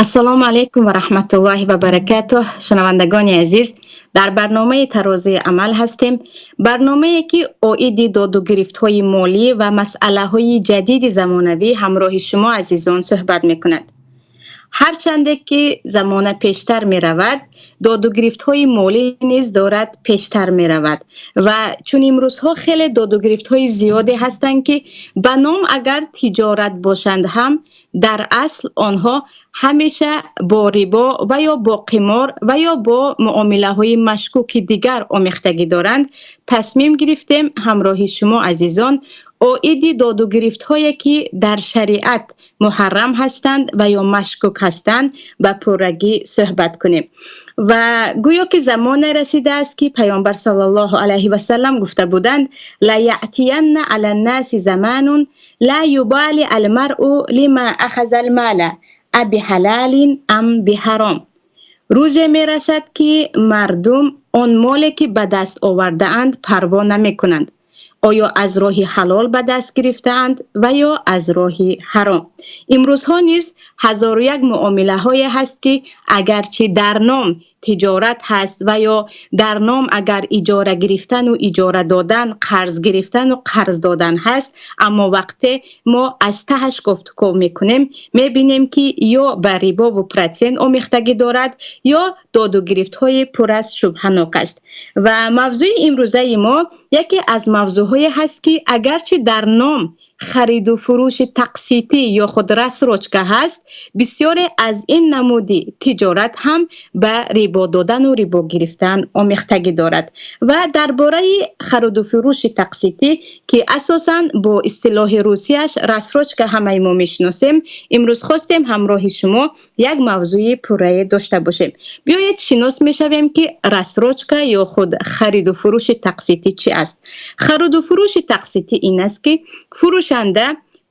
Ассалому алайкум ва раҳматуллоҳи ва баракатуҳ. Шунавандагони азиз, дар барномаи Тарозуи амал ҳастем. Барномае ки оиди доду гирифтҳои молӣ ва масъалаҳои ҷадиди замонавӣ ҳамроҳи шумо азизон суҳбат мекунад. Ҳарчанде ки замона пештар меравад, доду гирифтҳои молӣ низ дорад пештар меравад ва чун имрӯзҳо хеле доду гирифтҳои зиёде ҳастанд, ки ба ном агар тиҷорат бошанд ҳам, дар асл онҳо ҳамеша бо рибо ва ё бо қимор ва ё бо муомилаҳои машкуки дигар омехтагӣ доранд. Тасмим гирифтем ҳамроҳи шумо азизон оиди доду гирифтҳое ки дар шариат муҳаррам ҳастанд ва ё машкук ҳастанд ба пуррагӣ суҳбат кунем. Ва гӯё ки замоне расидааст, ки Паёмбар саллаллоҳу алайҳи васаллам гуфта буданд: ла яътиянна ала ннаси заманун ла юбали алмаръу лима ахаза алмала абиҳалалин ам биҳаром. Рӯзе мерасад, ки мардум он моле ки ба даст овардаанд парво намекунанд, оё аз роҳи ҳалол ба даст гирифтаанд ва ё аз роҳи ҳаром. Имрӯзҳо низ ҳазору як муомилаҳое ҳаст, ки агарчи дар ном тиҷорат ҳаст ва ё дар ном агар иҷора гирифтану иҷора додан, қарз гирифтану қарз додан ҳаст, аммо вақте мо аз таҳаш гуфтуков мекунем, мебинем, ки ё ба рибову процент омехтагӣ дорад, ё доду гирифтҳои пур аз шубҳанок аст. Ва мавзӯи имрӯзаи мо яке аз мавзӯъҳое ҳаст, ки агарчи дар ном хариду фурӯши тақситӣ ё худ рассрочка ҳаст, бисёре аз ин намуди тиҷорат ҳам ба рибо додану рибо гирифтан омехтагӣ дорад. Ва дар бораи хариду фурӯши тақситӣ, ки асосан бо истилоҳи русияш рассрочка ҳамаи мо мешиносем, имрӯз хостем ҳамроҳи шумо як мавзӯи пуррае дошта бошем. Биёед шинос мешавем, ки рассрочка ё худ хариду фурӯши тақситӣ чӣ аст. Хариду фурӯши тақситӣ ин аст, ки фурӯшанда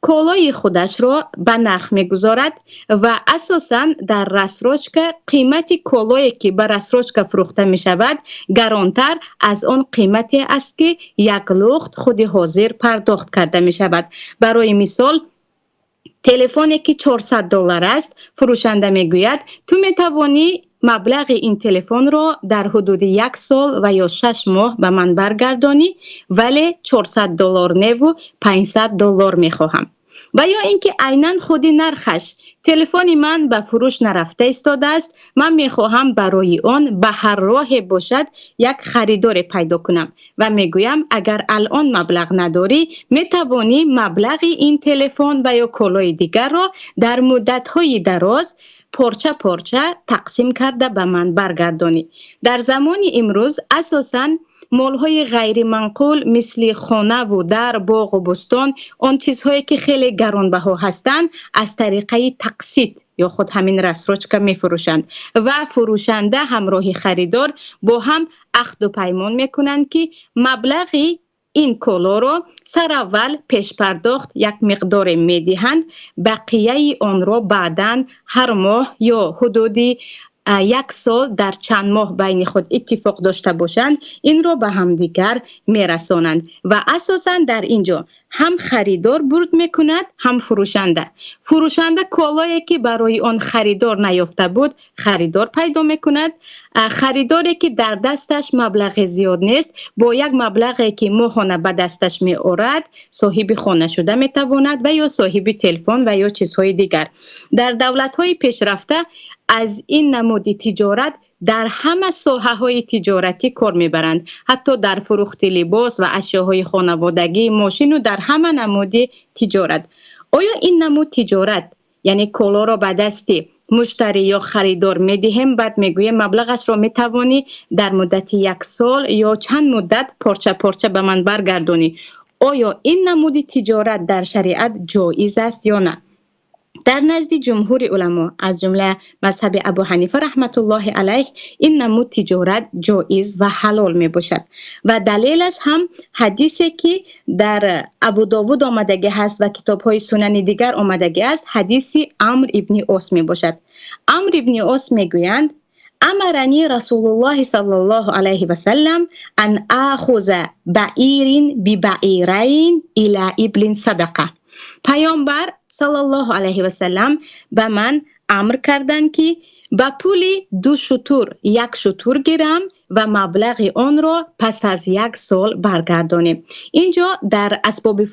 колои худашро ба нарх мегузорад ва асосан дар рассрочка қимати колое ки ба рассрочка фурӯхта мешавад, гаронтар аз он қимате аст, ки як лухт худи ҳозир пардохт карда мешавад. Барои мисол, телефоне ки 400 доллар аст, фурӯшанда мегӯяд: ту метавонӣ маблағи ин телефонро дар ҳудуди як сол ва ё 6 моҳ ба ман баргардонӣ, вале 400 доллар неву 500 доллар мехоҳам. Ва ё ин ки айнан худи нархаш: телефони ман ба фурӯш нарафта истодааст, ман мехоҳам барои он ба ҳар роҳе бошад як харидоре пайдо кунам ва мегӯям: агар алон маблағ надорӣ, метавонӣ маблағи ин телефон ва ё колои дигарро дар муддатҳои дароз порча порча тақсим карда ба ман баргардонӣ. Дар замони имрӯз асосан молҳои ғайриманқул, мисли хонаву дар, боғу бӯстон, он чизҳое ки хеле гаронбаҳо ҳастанд, аз тариқаи тақсит ё худ ҳамин рассрочка мефурӯшанд ва фурӯшанда ҳамроҳи харидор бо ҳам аҳду паймон мекунанд, ки маблағи ин колоро сараввал пешпардохт як миқдоре медиҳанд, бақияи онро баъдан ҳар моҳ ё ҳудуди як сол дар чанд моҳ байни худ иттифоқ дошта бошанд, инро ба ҳамдигар мерасонанд. Ва асосан дар ин ҷо ҳам харидор бурд мекунад, ҳам фурӯшанда. Фурӯшанда колое ки барои он харидор наёфта буд, харидор пайдо мекунад. Харидоре ки дар дасташ маблағи зиёд нест, бо як маблағе ки моҳона ба дасташ меорад, соҳиби хона шуда метавонад ва ё соҳиби телефон ва ё чизҳои дигар. Дар давлатҳои пешрафта аз ин намуди тиҷорат дар ҳама соҳаҳои тиҷоратӣ кор мебаранд, ҳатто дар фурӯхти либос ва ашёҳои хонаводагӣ, мошину дар ҳама намуди тиҷорат. Оё ин намуд тиҷорат, яъне колоро ба дасти муштарӣ ё харидор медиҳем, баъд мегӯем маблағашро метавонӣ дар муддати як сол ё чанд муддат порча порча ба ман баргардонӣ, оё ин намуди тиҷорат дар шариат ҷоиз аст ё на? Дар назди ҷумҳури уламо, аз ҷумла мазҳаби Абу Ҳанифа раҳматуллоҳи алайҳ, ин намуд тиҷорат ҷоиз ва ҳалол мебошад ва далелаш ҳам ҳадисе, ки дар Абу Довуд омадагӣ ҳаст ва китобҳои сунани дигар омадагӣ аст, ҳадиси Амр ибни Ос мебошад. Амр ибни Ос мегӯянд: «Амарани Расулуллоҳи саллаллоҳу алайҳи васаллам ан ахуза баирин бибаирайн ила иблин садақа». Паёмбар саллаллоҳу алайҳи васаллам ба ман амр карданд, ки ба пули ду шутур як шутур гирам ва маблағи онро пас аз як сол баргардонем. Инҷо дар асбоби,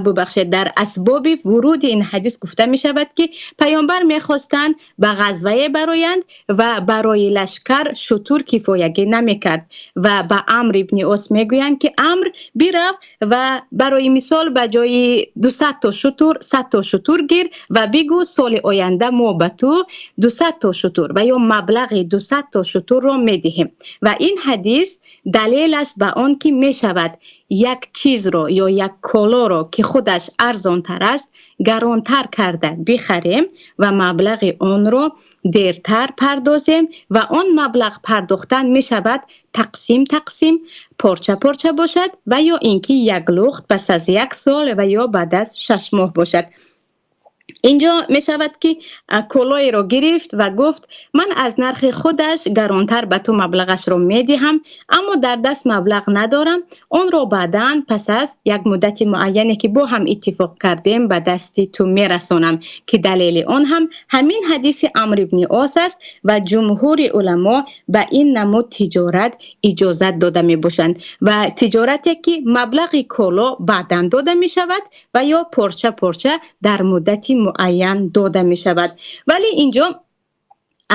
бубахшед, дар асбоби вуруди ин ҳадис гуфта мешавад, ки паёмбар мехостанд ба ғазвае бароянд ва барои лашкар шутур кифоягӣ намекард ва ба Амр ибни Ос мегӯянд, ки Амр, бирав ва барои мисол ба ҷои 200 то шутур 100 то шутур гир ва бигӯ, соли оянда мо ба ту 200 то шутур ва ё маблағи 200 то шутурро медиҳем. Ва ин ҳадис далел аст ба он, ки мешавад як чизро ё як колоро, ки худаш арзонтар аст, гаронтар карда бихарем ва маблағи онро дертар пардозем ва он маблағ пардохтан мешавад тақсим тақсим, порча порча бошад ва ё ин ки як лухт пас аз як сол ва ё баъд аз 6 моҳ бошад. Инҷо мешавад, ки колоеро гирифт ва гуфт: «Ман аз нархи худаш гаронтар ба ту маблағашро медиҳам, аммо дар даст маблағ надорам. Онро баъдан пас аз як муддати муайяне, ки бо ҳам иттифоқ кардем, ба дасти ту мерасонам», ки далели он ҳам ҳамин ҳадиси Амр ибни Ос аст ва ҷумҳури уламо ба ин намуд тиҷорат иҷозат дода мебошанд ва тиҷорате, ки маблағи коло баъдан дода мешавад ва ё порча порча дар муддати муайян дода мешавад. Вале инҷо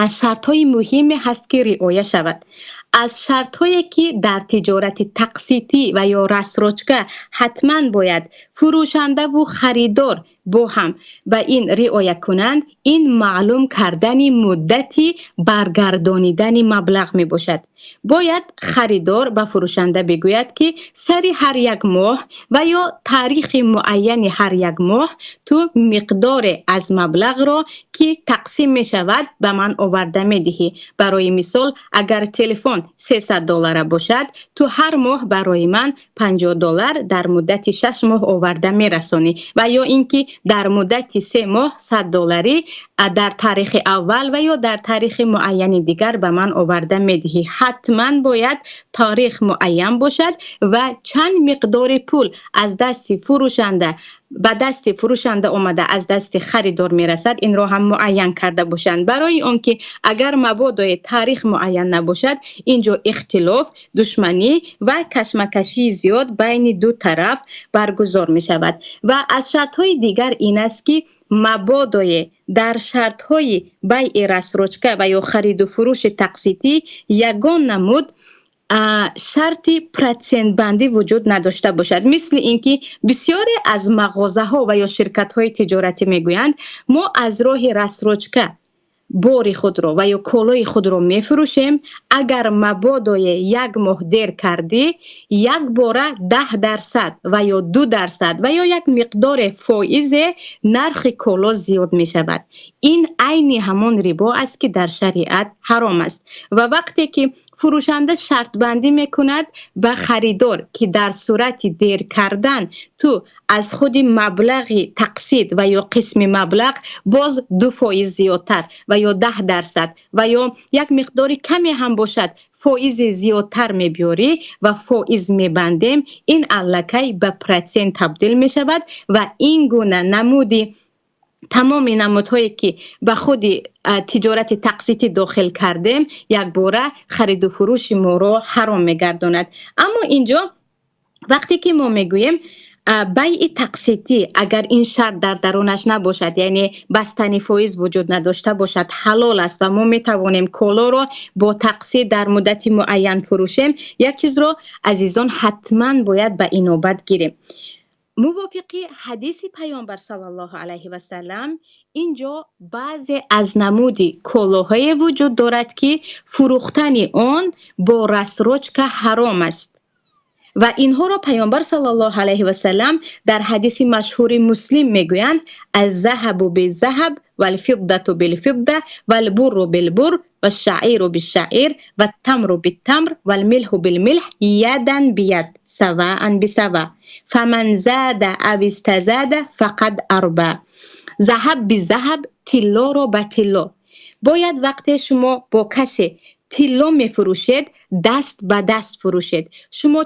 аз шартҳои муҳиме ҳаст, ки риоя шавад. Аз шартҳое, ки дар тиҷорати тақситӣ ва ё рассрочка ҳатман бояд фурӯшандаву харидор бо ҳам ба ин риоя кунанд, ин маълум кардани муддати баргардонидани маблағ мебошад. Бояд харидор ба фурӯшанда бигӯяд, ки сари ҳар як моҳ ва ё таърихи муайяни ҳар як моҳ ту миқдоре аз маблағро, ки тақсим мешавад, ба ман оварда медиҳӣ. Барои мисол, агар телефон 300 доллара бошад, ту ҳар моҳ барои ман 50 доллар дар муддати 6 моҳ оварда мерасонӣ ва ё ин ки дар муддати 3 моҳ 100 долларӣ дар таърихи аввал ва ё дар таърихи муайяни дигар ба ман оварда медиҳӣ. Ҳатман бояд таърих муайян бошад ва чанд миқдори пул аз дасти фурӯшанда ба дасти фурӯшанда омада, аз дасти харидор мерасад, инро ҳам муайян карда бошанд, барои он ки агар мабодое таърих муайян набошад, инҷо ихтилоф, душманӣ ва кашмакашии зиёд байни ду тараф баргузор мешавад. Ва аз шартҳои дигар ин аст, ки мабодое дар шартҳои байъи рассрочка ва ё хариду фурӯши тақситӣ ягон намуд шарти процентбандӣ вуҷуд надошта бошад. Мисли ин ки бисёре аз мағозаҳо ва ё ширкатҳои тиҷоратӣ мегӯянд: «Мо аз роҳи рассрочка бори худро ва ё колои худро мефурӯшем. Агар мабодое як моҳ дер кардӣ, якбора 10% ва ё 2% ва ё як миқдоре фоизе нархи коло зиёд мешавад». Ин айни ҳамон рибо аст, ки дар шариат ҳаром аст. Ва вақте ки фурӯшанда шартбандӣ мекунад ба харидор, ки дар сурати дер кардан ту аз худи маблағи тақсид ва ё қисми маблағ боз 2% зиёдтар ва ё 10% ва ё як миқдори каме ҳам бошад, фоизи зиёдтар мебиёрӣ ва фоиз мебандем, ин аллакай ба процент табдил мешавад ва ин гуна намуди тамоми намудҳое, ки ба худи тиҷорати тақситӣ дохил кардем, якбора хариду фурӯши моро ҳаром мегардонад. Аммо инҷо вақте ки мо мегӯем байъи тақситӣ, агар ин шарт дар дарунаш набошад, яъне бастани фоиз вуҷуд надошта бошад, ҳалол аст ва мо метавонем колоро бо тақсит дар муддати муайян фурӯшем, як чизро, азизон, ҳатман бояд ба инобат гирем. Мувофиқи ҳадиси паёмбар саллаллоҳу алайҳи васалам, инҷо баъзе аз намуди колоҳое вуҷуд дорад, ки фурӯхтани он бо рассрочка ҳаром аст. Ва инҳоро Паёмбар саллаллоҳу алайҳи васаллам дар ҳадиси машҳури Муслим мегӯянд: الذهب بالذهب والفضة بالفضة والبر بالبر والشعير بالشعير والتمر بالتمر والملح بالملح يدا بيد سواء بسواء فمن زاد أو استزاد فقد أربى. ذهب بالذهب, тиллоро ба тилло. Бояд вақте шумо бо касе тилло мефурӯшед, даст ба даст фурӯшед. Шумо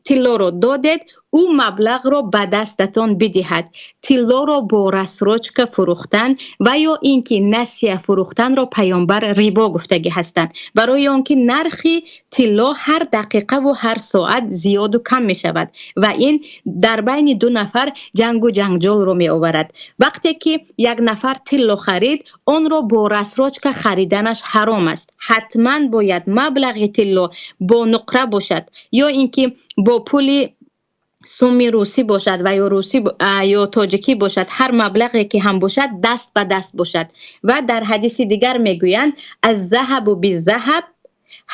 тиллоро додед, ӯ маблағро ба дастатон бидиҳад. Тиллоро бо рассрочка фурӯхтан ва ё ин ки насия фурӯхтанро Паёмбар рибо гуфтагӣ ҳастанд, барои он ки нархи тилло ҳар дақиқаву ҳар соат зиёду кам мешавад ва ин дар байни ду нафар ҷангу ҷанҷолро меоварад. Вақте ки як нафар тилло харид, онро бо рассрочка хариданаш ҳаром аст. Ҳатман бояд маблағи тилло бо нуқра бошад ё ин ки бо пули суми русӣ бошад ва ё русӣ ё тоҷикӣ бошад, ҳар маблағе ки ҳам бошад, даст ба даст бошад. Ва дар ҳадиси дигар мегӯянд: الذهب بالذهب,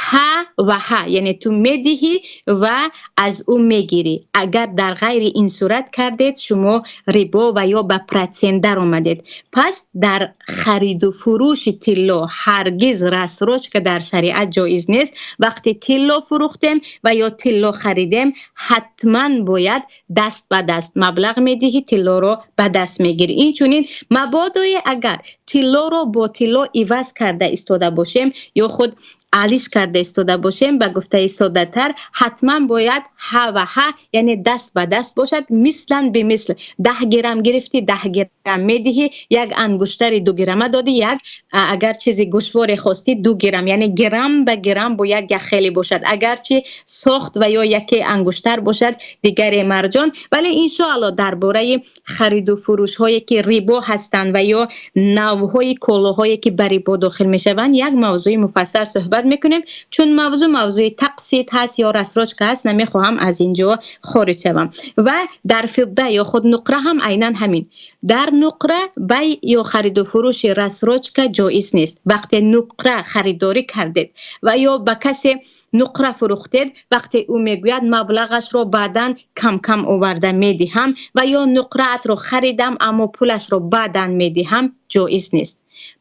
ҳа ва ҳа, яъне ту медиҳӣ ва аз ӯ мегирӣ. Агар дар ғайри ин сурат кардед, шумо рибо ва ё ба процент даромадед. Пас дар хариду фурӯши тилло ҳаргиз рассрочка дар шариат ҷоиз нест. Вақте тилло фурӯхтем ва ё тилло харидем, ҳатман бояд даст ба даст: маблағ медиҳӣ, тиллоро ба даст мегирӣ. Инчунин, мабодое агар тиллоро бо тилло иваз карда истода бошем ё худ алиш карда истода бошем, ба гуфтаи соддатар, ҳатман бояд ҳа ва ҳа, яъне даст ба даст бошад, مثلا بمثل. 10 грамм гирифтӣ, 10 грамм медиҳӣ. Як ангуштари 2 грамма додӣ, як агар чизи гӯшворе хостӣ, 2 грамм, яъне грамм ба грамм бояд як хеле бошад, агарчи сохт ва ё яке ангуштар бошад, дигаре марҷон. Вале иншоалло дар бораи хариду фурӯшҳое ки рибо ҳастанд ва ё навъҳои колоҳое ки ба рибо дохил мешаванд, як мавзӯи муфассал суҳбат мекунем. Чун мавзӯъ мавзӯи тақсит ҳаст ё рассрочка ҳаст, намехоҳам аз ин ҷо хориҷ шавам. Ва дар فضة ё худ нуқра ҳам айнан ҳамин. Дар нуқра бай ё хариду фурӯши рассрочка ҷоиз нест. Вақте нуқра харидорӣ кардед ва ё ба касе нуқра фурӯхтед, вақте ӯ мегӯяд: «Маблағашро баъдан кам-кам оварда медиҳам» ва ё «Нуқраатро харидам, аммо пулашро баъдан медиҳам», ҷоиз нест.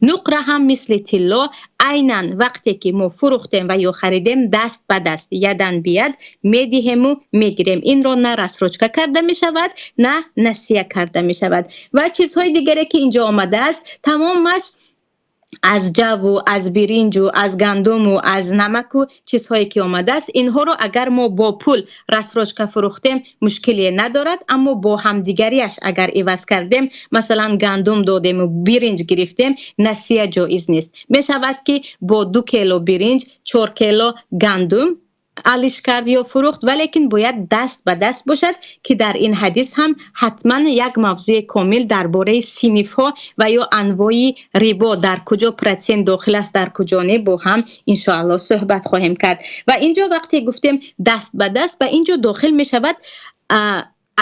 Нуқра ҳам мисли тилло айнан вақте ки мо фурӯхтем ва ё харидем, даст ба даст, يدا بيد, медиҳему мегирем. Инро на рассрочка карда мешавад, на насия карда мешавад. Ва чизҳои дигаре ки инҷо омадааст, тамомаш аз ҷаву аз биринҷу аз гандуму аз намаку чизҳое ки омадааст, инҳоро агар мо бо пул рассрочка фурӯхтем, мушкиле надорад. Аммо бо ҳамдигариаш агар иваз кардем, масалан, гандум додему биринҷ гирифтем, насия ҷоиз нест. Мешавад ки бо 2 кило биринҷ 4 кило гандум алиш кард ё фурӯхт, валекин бояд даст ба даст бошад, ки дар ин ҳадис ҳам ҳатман як мавзӯи комил дар бораи синифҳо ва ё анвои рибо, дар куҷо процент дохил аст, дар куҷо не, бо ҳам иншоалло суҳбат хоҳем кард. Ва инҷо вақте гуфтем даст ба даст, ба инҷо дохил мешавад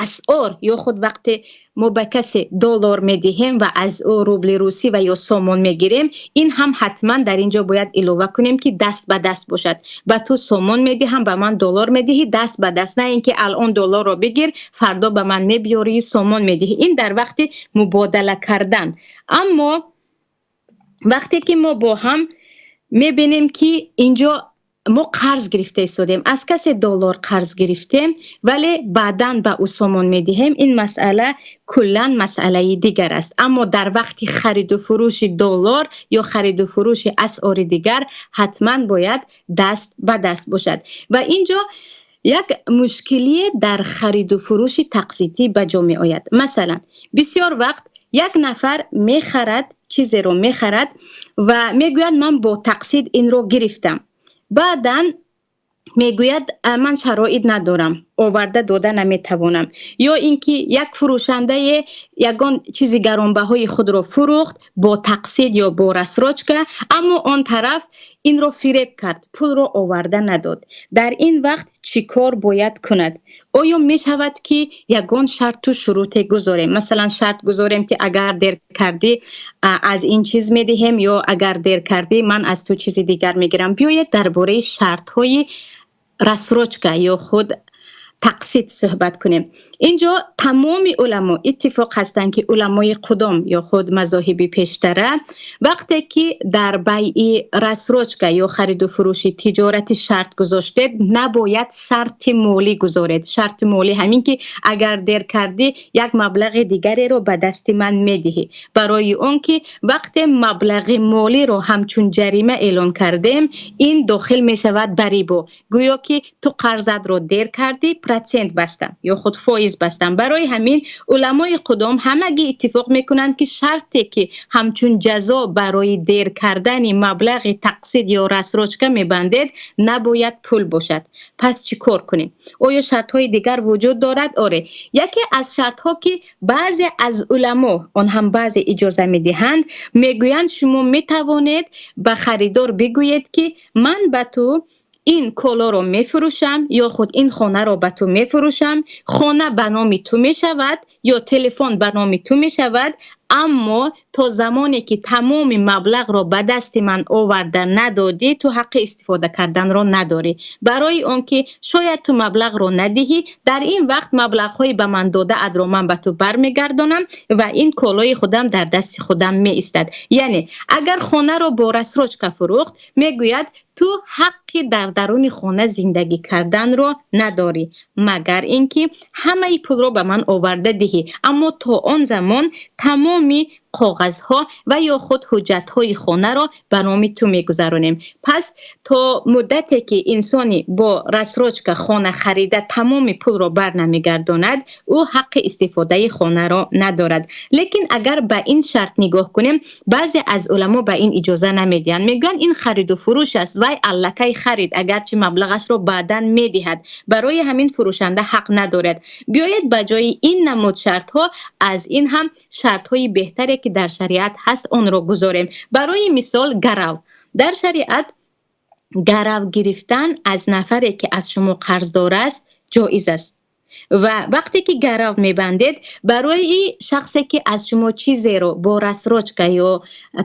асъор ё худ вақте мо ба касе доллар медиҳем ва аз ӯ рубли русӣ ва ё сомон мегирем, ин ҳам ҳатман дар ин ҷо бояд илова кунем, ки даст ба даст бошад. Ба ту сомон медиҳам, ба ман доллар медиҳӣ, даст ба даст, на ин ки алон долларро бигир, фардо ба ман мебиёрӣ, сомон медиҳӣ. Ин дар вақти мубодала кардан. Аммо вақте ки мо бо ҳам мебинем, ки инҷо мо қарз гирифта истодем, аз касе доллар қарз гирифтем, вале баъдан ба ӯ сомон медиҳем, ин масъала куллан масъалаи дигар аст. Аммо дар вақти хариду фурӯши доллар ё хариду фурӯши асъори дигар ҳатман бояд даст ба даст бошад. Ва инҷо як мушкилие дар хариду фурӯши тақситӣ ба ҷо меояд. Масалан, бисёр вақт як нафар мехарад, чизеро мехарад ва мегӯяд: «Ман бо тақсит инро гирифтам». Баъдан мегӯяд: «Ман шароит надорам, оварда дода наметавонам». Ё ин ки як фурӯшандае ягон чизи гаронбаҳои худро фурӯхт бо тақсит ё бо рассрочка, аммо он тараф инро фиреб кард, пулро оварда надод. Дар ин вақт чӣ кор бояд кунад? Оё мешавад, ки ягон шарту шуруте гузорем? Масалан, шарт гузорем, ки агар дер кардӣ, аз ин чиз медиҳем, ё агар дер кардӣ, ман аз ту чизи дигар мегирам. Биёед, дар бораи шартҳои рассрочка ё худ тақсит суҳбат кунем. Инҷо тамоми уламо иттифоқ ҳастанд, ки уламои қудом ё худ мазоҳиби пештара вақте ки дар байъи рассрочка ё хариду фурӯши тиҷорати шарт гузоштед, набояд шарти молӣ гузоред. Шарти молӣ ҳамин ки агар дер кардӣ, як маблағи дигареро ба дасти ман медиҳӣ. Барои он ки вақте маблағи молиро ҳамчун ҷарима эълон кардем, ин дохил мешавад ба рибо. Гӯё ки ту қарзатро дер кардӣ, процент бастам ё худ фоиз бастам. Барои ҳамин уламои қудом ҳамагӣ иттифоқ мекунанд, ки шарте ки ҳамчун ҷазо барои дер кардани маблағи тақсид ё рассрочка мебандед, набояд пул бошад. Пас чӣ кор кунем? Оё шартҳои дигар вуҷуд дорад? Оре, яке аз шартҳо, ки баъзе аз уламо, он ҳам баъзе, иҷоза медиҳанд, мегӯянд, шумо метавонед ба харидор бигӯед, ки ман ба ту ин колоро мефурӯшам ё худ ин хонаро ба ту мефурӯшам, хона ба номи ту мешавад ё телефон ба номи ту мешавад, аммо то замоне ки тамоми маблағро ба дасти ман оварда надодӣ, ту ҳаққи истифода карданро надорӣ. Барои он ки шояд ту маблағро надиҳӣ, дар ин вақт маблағҳои ба ман додаатро ман ба ту бармегардонам ва ин колои худам дар дасти худам меистад. Яъне агар хонаро бо рассрочка фурӯхт, мегӯяд, ту ҳаққи дар даруни хона зиндагӣ карданро надорӣ, магар ин ки ҳамаи пулро ба ман оварда диҳӣ, аммо то он замон тамоми коғазҳо ва ё худ ҳуҷҷатҳои хонаро ба номи ту мегузаронем. Пас то муддате ки инсони бо рассрочка хона харида тамоми пулро бар намегардонад, ӯ ҳаққи истифодаи хонаро надорад. Лекин агар ба ин шарт нигоҳ кунем, баъзе аз уламо ба ин иҷоза намедиҳанд. Мегӯянд, ин хариду фурӯш аст, вай аллакай харид, агарчи маблағашро баъдан медиҳад, барои ҳамин фурӯшанда ҳақ надорад. Биёед, ба ҷои ин намуд шартҳо аз ин ҳам шартҳои беҳтаре ки дар шариат ҳаст, онро гузорем. Барои мисол, гарав. Дар шариат гарав гирифтан аз нафаре ки аз шумо қарздор аст, ҷоиз аст. Ва вақте ки гарав мебандед, барои шахсе ки аз шумо чизеро бо рассрочка ё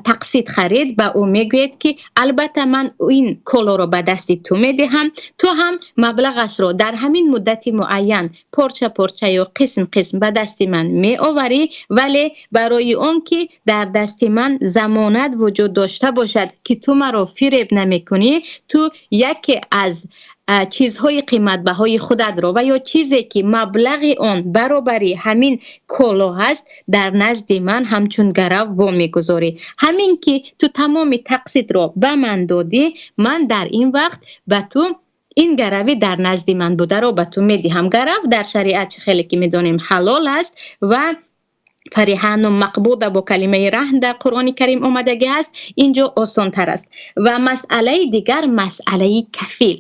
тақсид харид, ба ӯ мегӯед, ки албатта ман ин колоро ба дасти ту медиҳам, ту ҳам маблағашро дар ҳамин муддати муайян порча порча ё қисм қисм ба дасти ман меоварӣ, вале барои он ки дар дасти ман замонат вуҷуд дошта бошад, ки ту маро фиреб намекунӣ, ту яке аз чизҳои қиматбаҳои худатро ва ё чизе ки маблағи он баробари ҳамин коло ҳаст, дар назди ман ҳамчун гарав вомегузорӣ. Ҳамин ки ту тамоми тақсидро ба ман додӣ, ман дар ин вақт ба ту ин гарави дар назди ман бударо ба ту медиҳам. Гарав дар шариат, чӣ хеле ки медонем, ҳалол аст ва фариҳану мақбуда бо калимаи раҳн дар Қуръони Карим омадагӣ ҳаст. Инҷо осонтар аст. Ва масъалаи дигар, масъалаи кафил.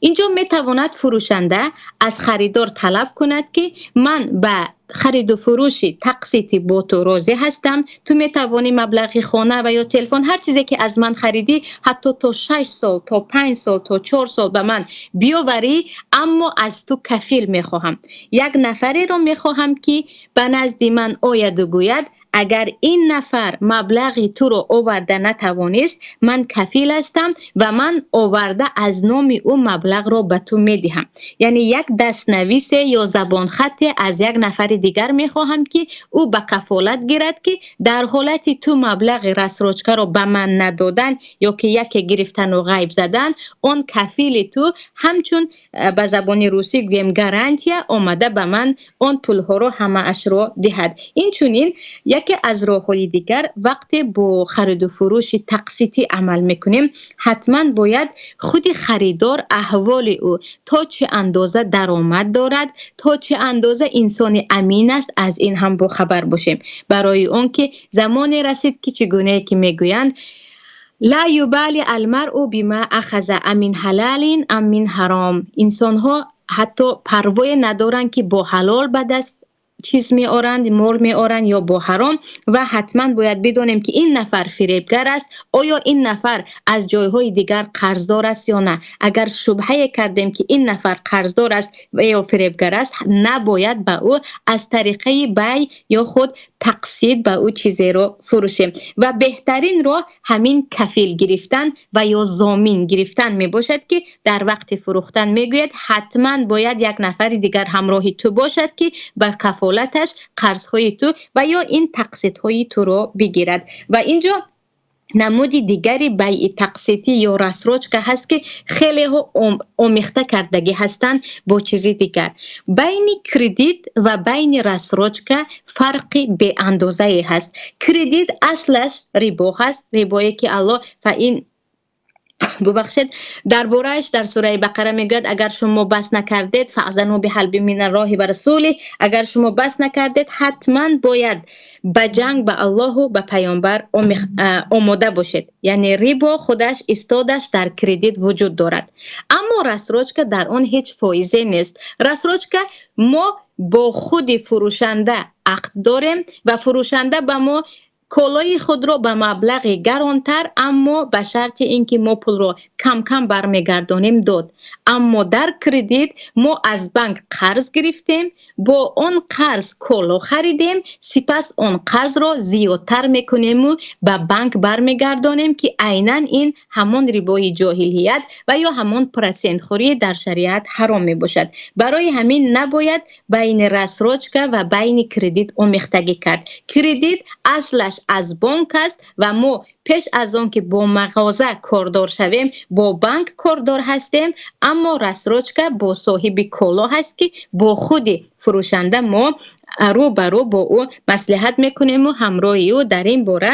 Инҷо метавонад фурӯшанда аз харидор талаб кунад, ки ман ба хариду фурӯши тақсити бо ту розӣ ҳастам, ту метавонӣ маблағи хона ва ё телефон, ҳар чизе ки аз ман харидӣ, ҳатто то 6 сол, то 5 сол, то 4 сол ба ман биёварӣ, аммо аз ту кафил мехоҳам, як нафареро мехоҳам, ки ба назди ман ояду гӯяд, агар ин нафар маблағи туро оварда натавонист, ман кафил ҳастам ва ман оварда аз номи ӯ маблағро ба ту медиҳам. Яъне як дастнависе ё забонхате аз як нафари дигар мехоҳам, ки ӯ ба кафолат гирад, ки дар ҳолати ту маблағи рассрочкаро ба ман надодан ё ки яке гирифтану ғайб задан, он кафили ту ҳамчун ба забони русӣ гӯем, гарантия, омада ба ман он пулҳоро ҳамаашро диҳад. Инчунин яке аз роҳҳои дигар, вақте бо хариду фурӯши тақситӣ амал мекунем, ҳатман бояд худи харидор, аҳволи ӯ то чӣ андоза даромад дорад, то чӣ андоза инсони амин аст, аз ин ҳам бохабар бошем. Барои он ки замоне расид, ки чӣ гунае ки мегӯянд: ла юбали алмаръу бима ахаза амин ҳалалин ам мин ҳаром. Инсонҳо ҳатто парвое надоранд, ки бо ҳалол ба даст Чиз меоранд, мол меоранд ё бо ҳаром, ва ҳатман бояд бидонем, ки ин нафар фиребгар аст. Оё ин нафар аз ҷойҳои дигар қарздор аст ё на? Агар шубҳае кардем, ки ин нафар қарздор аст ё фиребгар аст, набояд ба ӯ аз тариқаи бай ё худ тақсид ба ӯ чизеро фурӯшем. Ва беҳтарин роҳ ҳамин кафил гирифтан ва ё зомин гирифтан мебошад, ки дар вақти фурӯхтан мегӯяд, ҳатман бояд як нафари дигар ҳамроҳи ту бошад, ки ба кафолаташ қарзҳои ту ва ё ин тақсидҳои туро бигирад. Ва инҷо намуди дигари байъи тақситӣ ё рассрочка ҳаст, ки хелеҳо омехта кардагӣ ҳастанд бо чизи дигар. Байни кредит ва байни рассрочка фарқи беандозае ҳаст. Кредит аслаш рибо ҳаст, рибое ки Аллоҳ фа ин, бубахшед, дар борааш дар сураи Бақара мегӯяд: агар шумо бас накардед, فأذنوا بحرب من الله ورسوله, агар шумо бас накардед, ҳатман бояд ба ҷанг ба Аллоҳу ба паёмбар омода бошед. Яъне рибо худаш истодаш дар кредит вуҷуд дорад, аммо рассрочка дар он ҳеҷ фоизе нест. Рассрочка мо бо худи фурӯшанда ақд дорем ва фурӯшанда ба мо колои худро ба маблағи гаронтар, аммо ба шарти ин ки мо пулро кам-кам бармегардонем, дод. Аммо дар кредит мо аз банк қарз гирифтем, бо он қарз коло харидем, сипас он қарзро зиёдтар мекунему ба банк бармегардонем, ки айнан ин ҳамон рибои ҷоҳилият ва ё ҳамон процентхӯрӣ дар шариат ҳаром мебошад. Барои ҳамин набояд байни рассрочка ва байни кредит омехтагӣ кард. Кредит аслаш аз бонк аст ва мо пеш аз он ки бо мағоза кордор шавем, бо банк кордор ҳастем, аммо рассрочка бо соҳиби коло ҳаст, ки бо худи фурӯшанда мо рӯ ба рӯ бо ӯ маслиҳат мекунему ҳамроҳи ӯ дар ин бора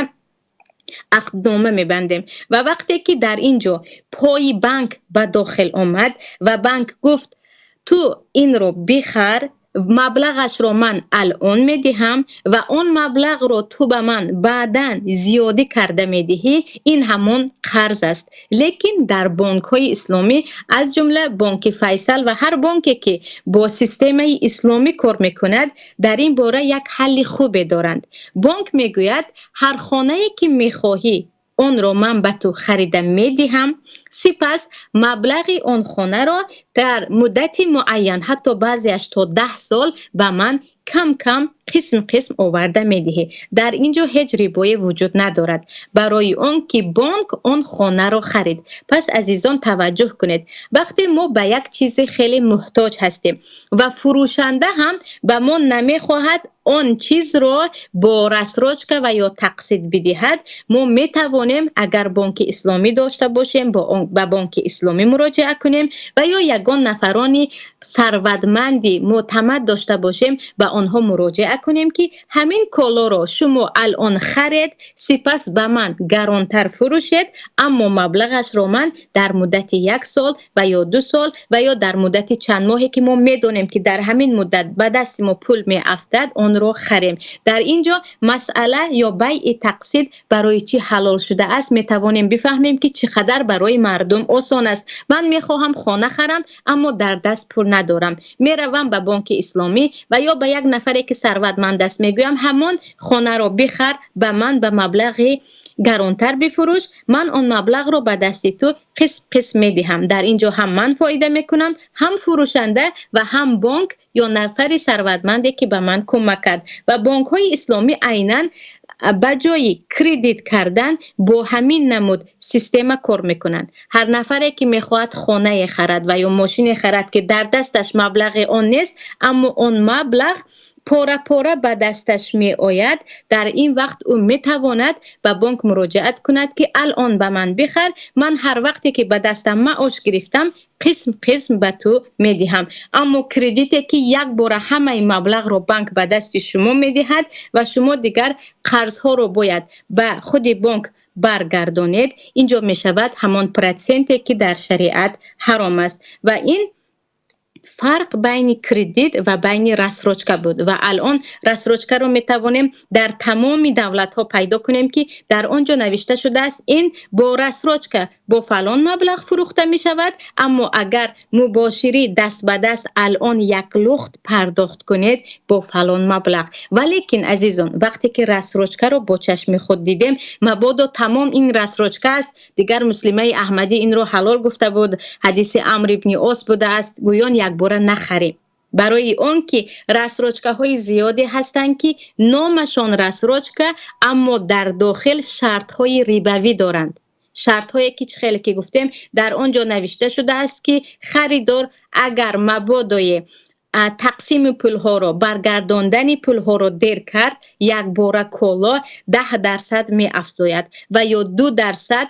ақднома мебандем. Ва вақте ки дар ин ҷо пои банк ба дохил омад ва банк гуфт: ту инро бихар, маблағашро ман алон медиҳам ва он маблағро ту ба ман баъдан зиёдӣ карда медиҳӣ, ин ҳамон қарз аст. Лекин дар бонкҳои исломӣ, аз ҷумла бонки Файсал ва ҳар бонке, ки бо системаи исломӣ кор мекунад, дар ин бора як ҳалли хубе доранд. Бонк мегӯяд: ҳар хонае ки мехоҳӣ, онро ман ба ту харида медиҳам, сипас маблағи он хонаро дар муддати муайян, ҳатто баъзеаш то 10 сол, ба ман кам кам, қисм қисм оварда медиҳӣ. Дар ин ҷо ҳеҷ рибое вуҷуд надорад, барои он ки бонк он хонаро харид. Пас, азизон, таваҷҷӯҳ кунед: вақте мо ба як чизи хеле муҳтоҷ ҳастем ва фурӯшанда ҳам ба мо намехоҳад он чизро бо рассрочка ва ё тақсид бидиҳад, мо метавонем, агар бонки исломӣ дошта бошем, ба бонки исломӣ муроҷиа кунем ва ё ягон нафарони сарватманди мӯътамад дошта бошем, ба онҳо муроҷиа кунем, ки ҳамин колоро шумо алон харед, сипас ба ман гаронтар фурӯшед, аммо маблағашро ман дар муддати як сол ва ё 2 сол ва ё дар муддати чанд моҳе, ки мо медонем, ки дар ҳамин муддат ба дасти мо пул меафтад, онро харем. Дар ин ҷо масъала ё байъи тақсид барои чӣ ҳалол шудааст, метавонем бифаҳмем, ки чӣ қадар барои мардум осон аст. Ман мехоҳам хона харам, аммо дар даст пул надорам. Меравам ба бонки исломӣ ва ё ба як нафаре, ки сарватманд аст, мегӯям: ҳамон хонаро бихар, ба ман ба маблағи гаронтар бифурӯш, ман он маблағро ба дасти ту қисм қисм медиҳам. Дар ин ҷо ҳам ман фоида мекунам, ҳам фурӯшанда ва ҳам бонк ё нафари сарватманде, ки ба ман кӯмак кард. Ва бонкҳои исломӣ айнан ба ҷои кредит кардан бо ҳамин намуд система кор мекунанд. Ҳар нафаре, ки мехоҳад хонае харад ва ё мошине харад, ки дар дасташ маблағи он нест, аммо он маблағ пора пора ба дасташ меояд, дар ин вақт ӯ метавонад ба бонк муроҷиат кунад, ки алон ба ман бихар, ман ҳар вақте ки ба дастам маош гирифтам, қисм қисм ба ту медиҳам. Аммо кредите, ки як бора ҳамаи маблағро банк ба дасти шумо медиҳад ва шумо дигар қарзҳоро бояд ба худи бонк баргардонед, инҷо мешавад ҳамон проценте, ки дар шариат ҳаром аст. Ва ин Фарқ байни кредит ва байни рассрочка буд. Ва алон рассрочкаро метавонем дар тамоми давлатҳо пайдо кунем, ки дар он ҷо навишта шудааст, ин бо рассрочка бо фалон маблағ фурӯхта мешавад, аммо агар мубоширӣ, даст ба даст, алон як лухт пардохт кунед, бо фалон маблағ. Валекин, азизон, вақте ки рассрочкаро бо чашми худ дидем, мабодо тамом ин рассрочка аст, дигар Муслимаи Аҳмадӣ инро ҳалол гуфта буд, ҳадиси Амр ибни Ос будааст, гӯён якбора нахарем, барои он ки рассрочкаҳои зиёде ҳастанд, ки номашон рассрочка, аммо дар дохил шартҳои рибавӣ доранд. Шартҳое ки, чӣ хеле ки гуфтем, дар он ҷо навишта шудааст, ки харидор агар мабодое тақсими пулҳоро, баргардондани пулҳоро дер кард, якбора коло 10% меафзояд ва ё 2%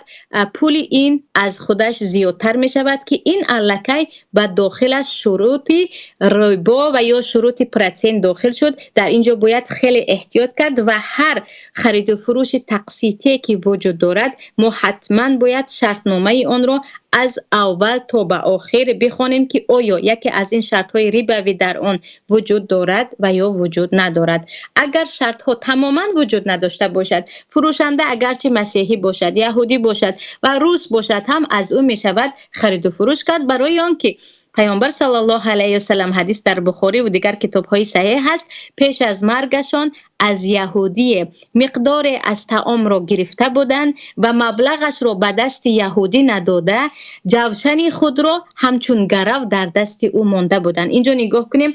пули ин аз худаш зиёдтар мешавад, ки ин аллакай ба дохилаш шурути рибо ва ё шурути процент дохил шуд. Дар ин ҷо бояд хеле эҳтиёт кард ва ҳар хариду фурӯши тақситие ки вуҷуд дорад, мо ҳатман бояд шартномаи онро аз аввал то ба охир бихонем, ки оё яке аз ин шартҳои рибавӣ дар он вуҷуд дорад ва ё вуҷуд надорад. Агар шартҳо тамоман вуҷуд надошта бошад, фурӯшанда агарчи масеҳӣ бошад, яҳудӣ бошад ва рус бошад ҳам, аз ӯ мешавад хариду фурӯш кард, барои он ки Паёмбар саллаллоҳу алайҳи васаллам, ҳадис дар Бухорӣ ва дигар китобҳои саҳеҳ ҳаст, пеш аз маргашон аз яҳудие миқдоре аз таомро гирифта буданд ва маблағашро ба дасти яҳудӣ надода, ҷавшани худро ҳамчун гарав дар дасти ӯ монда буданд. Инҷо нигоҳ кунем,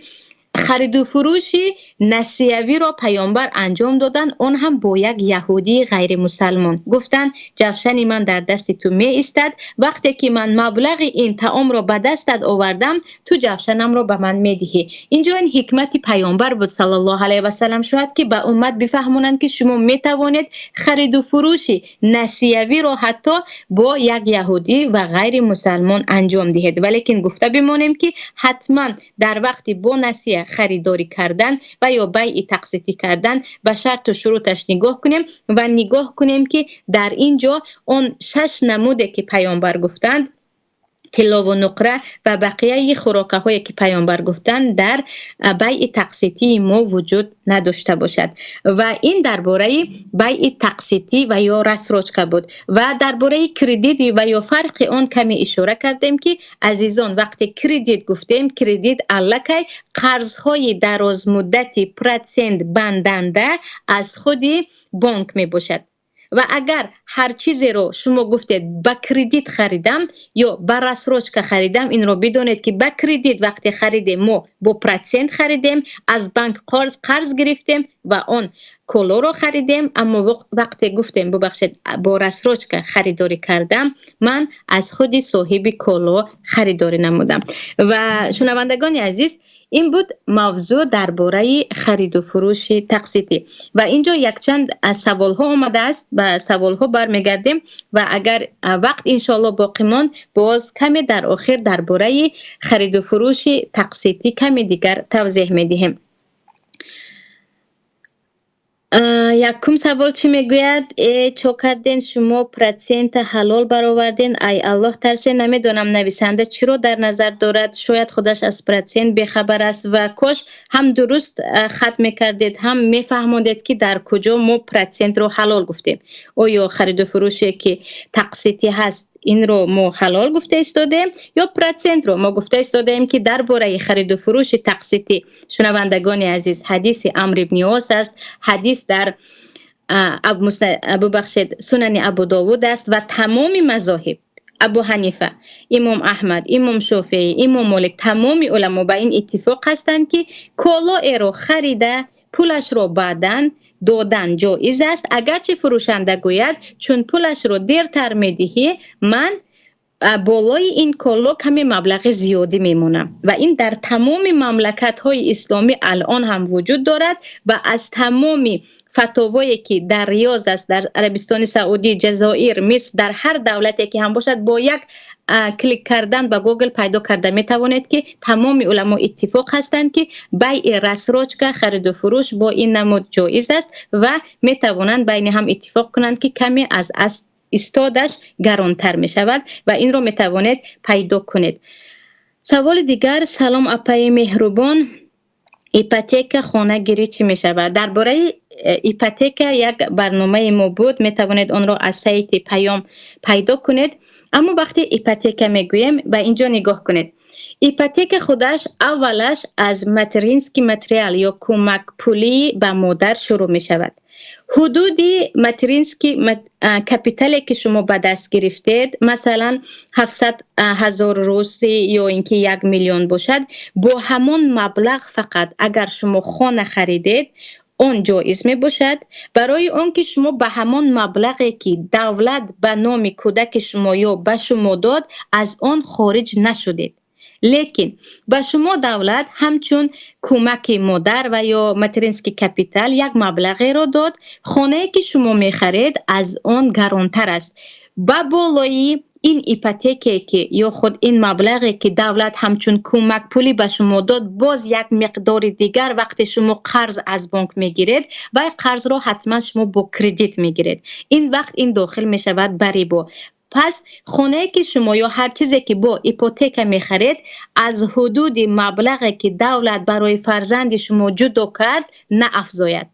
хариду фурӯши насиявиро Паёмбар анҷом доданд, он ҳам бо як яҳудии ғайримусалмон. Гуфтанд: «Ҷавшани ман дар дасти ту меистад, вақте ки ман маблағи ин таомро ба дастат овардам, ту ҷавшанамро ба ман медиҳӣ». Инҷо ин ҳикмати Паёмбар буд саллаллоҳу алайҳи васалам, шояд ки ба уммат бифаҳмонанд, ки шумо метавонед хариду фурӯши насиявиро ҳатто бо як яҳудӣ ва ғайримусалмон анҷом диҳед. Валекин гуфта бимонем, ки ҳатман дар вақти бо насия харидорӣ кардан ва ё байъи тақситӣ кардан ба шарту шуруташ нигоҳ кунем ва нигоҳ кунем, ки дар ин ҷо он шаш намуде ки Паёмбар гуфтанд, тиллову нуқра ва бақияи хӯрокаҳое ки Паёмбар гуфтанд, дар байъи тақситии мо вуҷуд надошта бошад. Ва ин дар бораи байъи тақситӣ ва ё рассрочка буд. Ва дар бораи кредит ва ё фарқи он каме ишора кардем, ки, азизон, вақте кредит гуфтем, кредит аллакай қарзҳои дарозмуддати процент банданда аз худи бонк мебошад. Ва агар ҳар чизеро шумо гуфтед, ба кредит харидам ё ба рассрочка харидам, инро бидонед, ки ба кредит вақте харидем, мо бо процент харидем, аз банк қарз гирифтем ва он колоро харидем. Аммо вақте гуфтем, бубахшед, бо рассрочка харидорӣ кардам, ман аз худи соҳиби коло харидорӣ намудам. Ва, шунавандагони азиз, ин буд мавзӯъ дар бораи хариду фурӯши тақситӣ. Ва инҷо якчанд саволҳо омадааст, ба саволҳо бармегардем ва агар вақт, иншоалло, боқӣ монд, боз каме дар охир дар бораи хариду фурӯши тақситӣ каме дигар тавзеҳ медиҳем. Якум савол чӣ мегӯяд? Э, чо карден шумо, процента ҳалол бароварден, ай Аллоҳ тарсен. Намедонам, нависанда чиро дар назар дорад, шояд худаш аз процент бехабар аст. Ва кош ҳам дуруст хат мекардед, ҳам мефаҳмондед, ки дар куҷо мо процентро ҳалол гуфтем. Оё хариду фурӯше ки тақситӣ ҳаст, инро мо ҳалол гуфта истодем ё процентро? Мо гуфта истодаем, ки дар бораи хариду фурӯши тақситӣ, шунавандагони азиз, ҳадиси Амр ибни Ос аст, ҳадис дар, бубахшед, Сунани Абу Довуд аст ва тамоми мазоҳиб, Абу Ҳанифа, Имом Аҳмад, Имом Шофеӣ, Имом Молик, тамоми уламо ба ин иттифоқ ҳастанд, ки колоеро харида, пулашро баъдан додан ҷоиз аст, агарчи фурӯшанда гӯяд, чун пулашро дертар медиҳӣ, ман болои ин коло каме маблағи зиёдӣ мемонам. Ва ин дар тамоми мамлакатҳои исломӣ алон ҳам вуҷуд дорад ва аз тамоми фатовое ки дар Риёз аст, дар Арабистони Саудӣ, Ҷазоир, Миср, дар ҳар давлате ки ҳам бошад, бо як клик кардан ба Гугл пайдо карда метавонед, ки тамоми уламо иттифоқ ҳастанд, ки байъи рассрочка, хариду фурӯш бо ин намуд ҷоиз аст ва метавонанд байни ҳам иттифоқ кунанд, ки каме аз истодаш гаронтар мешавад, ва инро метавонед пайдо кунед. Саволи дигар: «Салом, апаи меҳрубон, ипотека хонагирӣ чӣ мешавад?» Дар бораи ипотека як барномаи мо буд, метавонед онро аз сайти Паём пайдо кунед. Аммо вақте ипотека мегӯем, ба ин ҷо нигоҳ кунед. Ипотека худаш аввалаш аз материнский материал ё кӯмакпулӣ ба модар шурӯъ мешавад. Ҳудуди материнский капитале, ки шумо ба даст гирифтед, масалан, 700 000 русӣ ё ин ки 1 миллион бошад, бо ҳамон маблағ фақат агар шумо хона харидед, он ҷоиз мебошад, барои он ки шумо ба ҳамон маблағе, ки давлат ба номи кӯдаки шумо ё ба шумо дод, аз он хориҷ нашудед. Лекин ба шумо давлат ҳамчун кӯмаки модар ва ё материнский капитал як маблағеро дод. Хонае, ки шумо мехаред, аз он гаронтар аст. Ба болои ин ипотекае, ки ё худ ин маблағе, ки давлат ҳамчун кӯмакпулӣ ба шумо дод, боз як миқдори дигар вақте шумо қарз аз бонк мегиред, вай қарзро ҳатман шумо бо кредит мегиред, ин вақт ин дохил мешавад ба рибо. Пас хонае, ки шумо ё ҳар чизе, ки бо ипотека мехаред, аз ҳудуди маблағе, ки давлат барои фарзанди шумо ҷудо кард, наафзояд.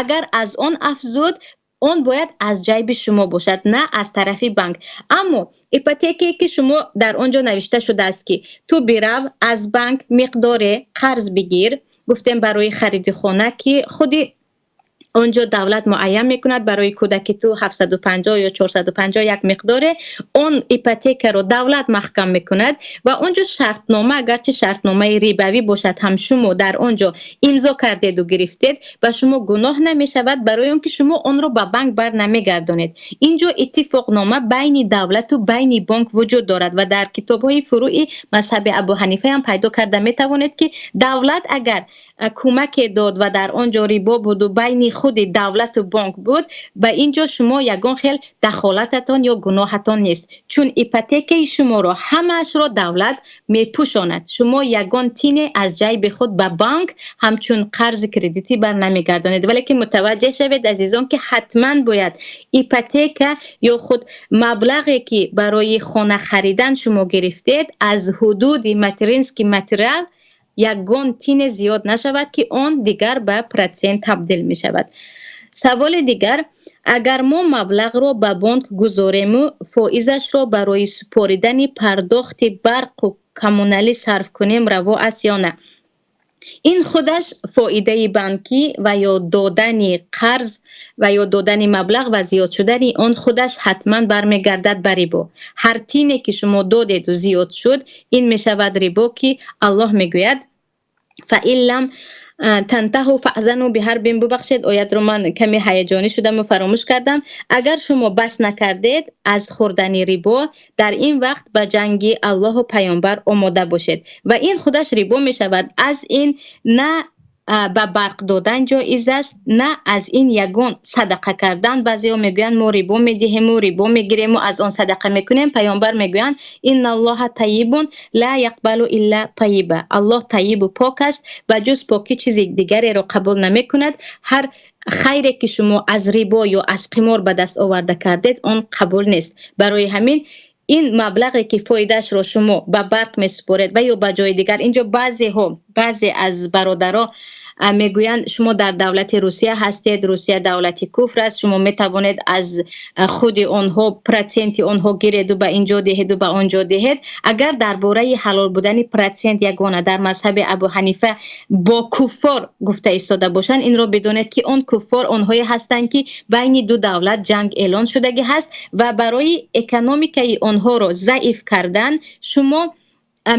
Агар аз он афзуд, он бояд аз ҷайби шумо бошад, на аз тарафи банк. Аммо ипотекае, ки шумо дар он ҷо навишта шудааст, ки ту бирав, аз банк миқдоре қарз бигир, гуфтем, барои хариди хона, ки худи он ҷо давлат муайян мекунад, барои кӯдаки ту 750 ё 450, як миқдоре, он ипотекаро давлат маҳкам мекунад ва он ҷо шартнома, агарчи шартномаи рибавӣ бошад ҳам, шумо дар он ҷо имзо кардеду гирифтед, ба шумо гуноҳ намешавад, барои он ки шумо онро ба банк бар намегардонед. Ин ҷо иттифоқнома байни давлату байни бонк вуҷуд дорад ва дар китобҳои фурӯи мазҳаби Абу Ҳанифаам пайдо карда метавонед, ки давлат агар кӯмаке дод ва дар он ҷо рибо буду байни худи давлату бонк буд, ба ин ҷо шумо ягон хел дахолататон ё гуноҳатон нест, чун ипотекаи шуморо ҳамаашро давлат мепӯшонад. Шумо ягон тине аз ҷайби худ ба банк ҳамчун қарзи кредитӣ бар намегардонед. Валекин мутаваҷҷеҳ шавед, азизон, ки ҳатман бояд ипотека ё худ маблағе, ки барои хона харидан шумо гирифтед, аз ҳудуди материнский материал ягон тине зиёд нашавад, ки он дигар ба процент табдил мешавад. Саволи дигар: «Агар мо маблағро ба бонк гузорему фоизашро барои супоридани пардохти барқу коммуналӣ сарф кунем, раво аст ё на?» Ин худаш фоидаи банкӣ ва ё додани қарз ва ё додани маблағ ва зиёд шудани он худаш ҳатман бармегардад ба рибо. Ҳар тине, ки шумо додеду зиёд шуд, ин мешавад рибо, ки Аллоҳ мегӯяд: فإن لم تنتهوا فأذنوا بحرب. Бубахшед, оятро ман каме ҳаяҷонӣ шудаму фаромӯш кардам. Агар шумо бас накардед аз хӯрдани рибо, дар ин вақт ба ҷанги Аллоҳу паёмбар омода бошед. Ва ин худаш рибо мешавад. Аз ин на ба барқ додан ҷоиз аст, на аз ин ягон садақа кардан. Баъзеҳо мегӯянд, мо рибо медиҳему рибо мегирему аз он садақа мекунем. Паёмбар мегӯянд: إن الله طيب لا يقبل إلا طيبا. Аллоҳ тайибу пок аст ва ҷуз покӣ чизи дигареро қабул намекунад. Ҳар хайре, ки шумо аз рибо ё аз қимор ба даст оварда кардед, он қабул нест. Барои ҳамин ин маблағе, ки фоидаашро шумо ба барқ месупоред ва ё ба ҷои дигар, инҷо баъзеҳо, баъзе аз бародаро мегӯянд, шумо дар давлати Русия ҳастед, Русия давлати куфр аст, шумо метавонед аз худи онҳо проценти онҳо гиреду ба ин ҷо диҳеду ба он ҷо диҳед. Агар дар бораи ҳалол будани процент ягона дар мазҳаби Абу Ҳанифа бо куффор гуфта истода бошанд, инро бидонед, ки он куффор онҳое ҳастанд, ки байни ду давлат ҷанг эълон шудагӣ ҳаст ва барои экономикаи онҳоро заиф кардан шумо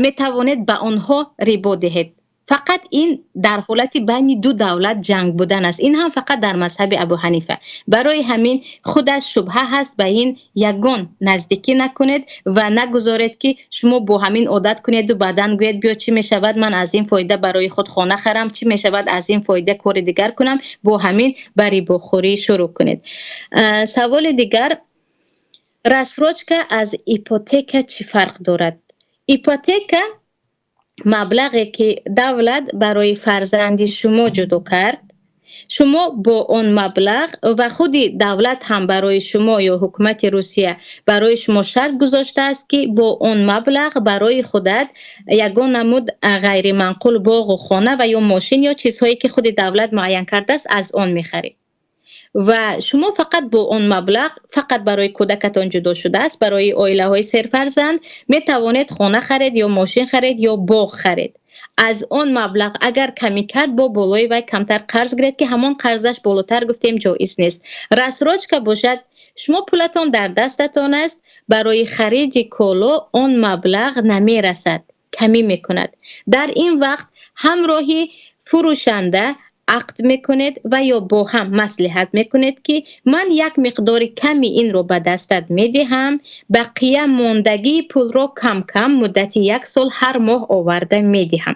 метавонед ба онҳо рибо диҳед. Фақат ин дар ҳолати байни ду давлат ҷанг будан аст, ин ҳам фақат дар мазҳаби Абу Ҳанифа. Барои ҳамин худаш шубҳа ҳаст, ба ин ягон наздикӣ накунед ва нагузоред, ки шумо бо ҳамин одат кунеду баъдан гӯед, биё, чӣ мешавад, ман аз ин фоида барои худ хона харам, чӣ мешавад, аз ин фоида кори дигар кунам, бо ҳамин ба рибохӯрӣ шурӯъ кунед. Саволи дигар: «Рассрочка аз ипотека чӣ фарқ дорад?» Ипотека маблағе, ки давлат барои фарзанди шумо ҷудо кард. Шумо бо он маблағ ва худи давлат ҳам барои шумо ё ҳукумати Русия барои шумо шарт гузоштааст, ки бо он маблағ барои худат ягон намуд ғайриманқул, боғу хона ва ё мошин ё чизҳое, ки худи давлат муайян кардааст, аз он мехарӣ. Ва шумо фақат бо он маблағ, фақат барои кӯдакатон ҷудо шудааст, барои оилаҳои серфарзанд метавонед хона харед ё мошин харед ё боғ харед. Аз он маблағ агар камӣ кард, бо болои вай камтар қарз гиред, ки ҳамон қарзаш болотар гуфтем ҷоиз нест. Рассрочка бошад, шумо пулатон дар дастатон аст, барои хариди коло он маблағ намерасад, камӣ мекунад. Дар ин вақт ҳамроҳи фурӯшанда ақд мекунед ва ё бо ҳам маслиҳат мекунед, ки ман як миқдори ками инро ба дастат медиҳам, бақия мондагии пулро кам-кам муддати як сол ҳар моҳ оварда медиҳам.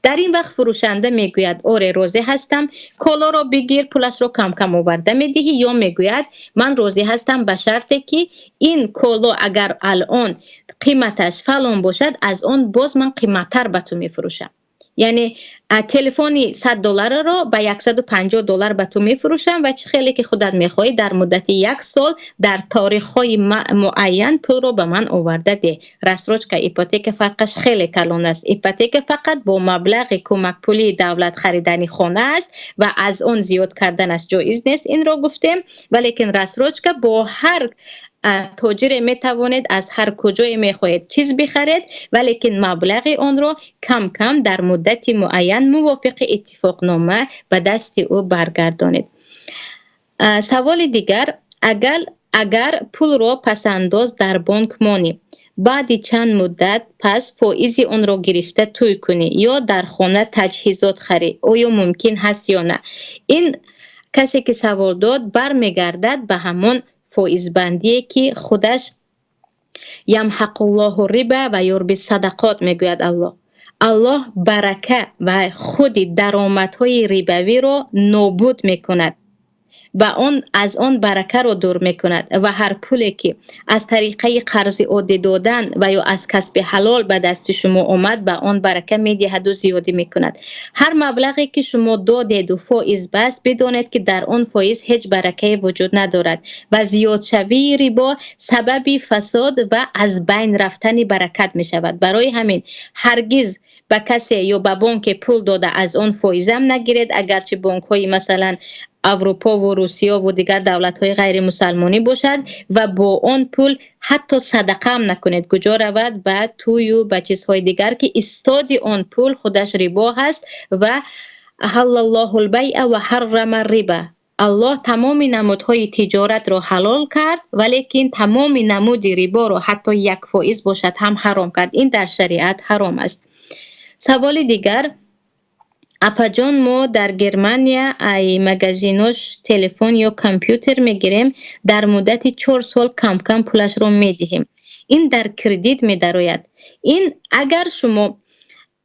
Дар ин вақт фурӯшанда мегӯяд: «Оре, розӣ ҳастам, колоро бигир, пулашро кам-кам оварда медиҳӣ», ё мегӯяд: «Ман розӣ ҳастам ба шарте, ки ин коло агар алон қиматаш фалон бошад, аз он боз ман қиматтар ба ту мефурӯшам». Яъне телефони 100 долларро ба 150 доллар ба ту мефурӯшам ва чӣ хеле ки худат мехоҳӣ, дар муддати як сол дар торихҳои муайян пулро ба ман оварда деҳ. Рассрочка, ипотека фарқаш хеле калон аст. Ипотека фақат бо маблағи кӯмакпулии давлат харидани хона аст ва аз он зиёд карданаш ҷоиз нест, инро гуфтем. Валекин рассрочка бо ҳар тоҷире метавонед, аз ҳар куҷое мехоҳед чиз бихаред, валекин маблағи онро кам-кам дар муддати муайян мувофиқи иттифоқнома ба дасти ӯ баргардонед. Саволи дигар: агар пулро пасандоз дар бонк монӣ, баъди чанд муддат пас фоизи онро гирифта тӯй кунӣ ё дар хона таҷҳизот харӣ, оё мумкин ҳаст ё на? Ин касе, ки савол дод, бармегардад ба ҳамон фоизбандие, ки худаш ямҳақуллоҳу риба ва юрби садақот мегӯяд Аллоҳ. Аллоҳ барака ва худи даромадҳои рибавиро нобуд мекунад ва он аз он баракаро дур мекунад. Ва ҳар пуле, ки аз тариқаи қарзи оддӣ додан ва ё аз касби ҳалол ба дасти шумо омад, ба он барака медиҳаду зиёдӣ мекунад. Ҳар маблағе, ки шумо додеду фоиз баст, бидонед, ки дар он фоиз ҳеҷ баракае вуҷуд надорад ва зиёдшавии рибо сабаби фасод ва аз байн рафтани баракат мешавад. Барои ҳамин ҳаргиз ба касе ё ба бонке пул дода, аз он фоизам нагиред, агарчи бонкҳои, масалан, Аврупову Русияву дигар давлатҳои ғайримусалмонӣ бошад, ва бо он пул ҳатто садақаам накунед. Куҷо равад? Ба тӯю ба чизҳои дигар, ки истоди он пул худаш рибо ҳаст. Ва аҳаллаллоҳул байъа ва ҳаррама риба. Аллоҳ тамоми намудҳои тиҷоратро ҳалол кард, валекин тамоми намуди риборо, ҳатто 1% бошад ҳам, ҳаром кард. Ин дар шариат ҳаром аст. Саволи дигар: апаҷон, мо дар Германия ай магазинош телефон ё компютер мегирем, дар муддати 4 сол кам-кам пулашро медиҳем. Ин дар кредит медарояд? Ин агар шумо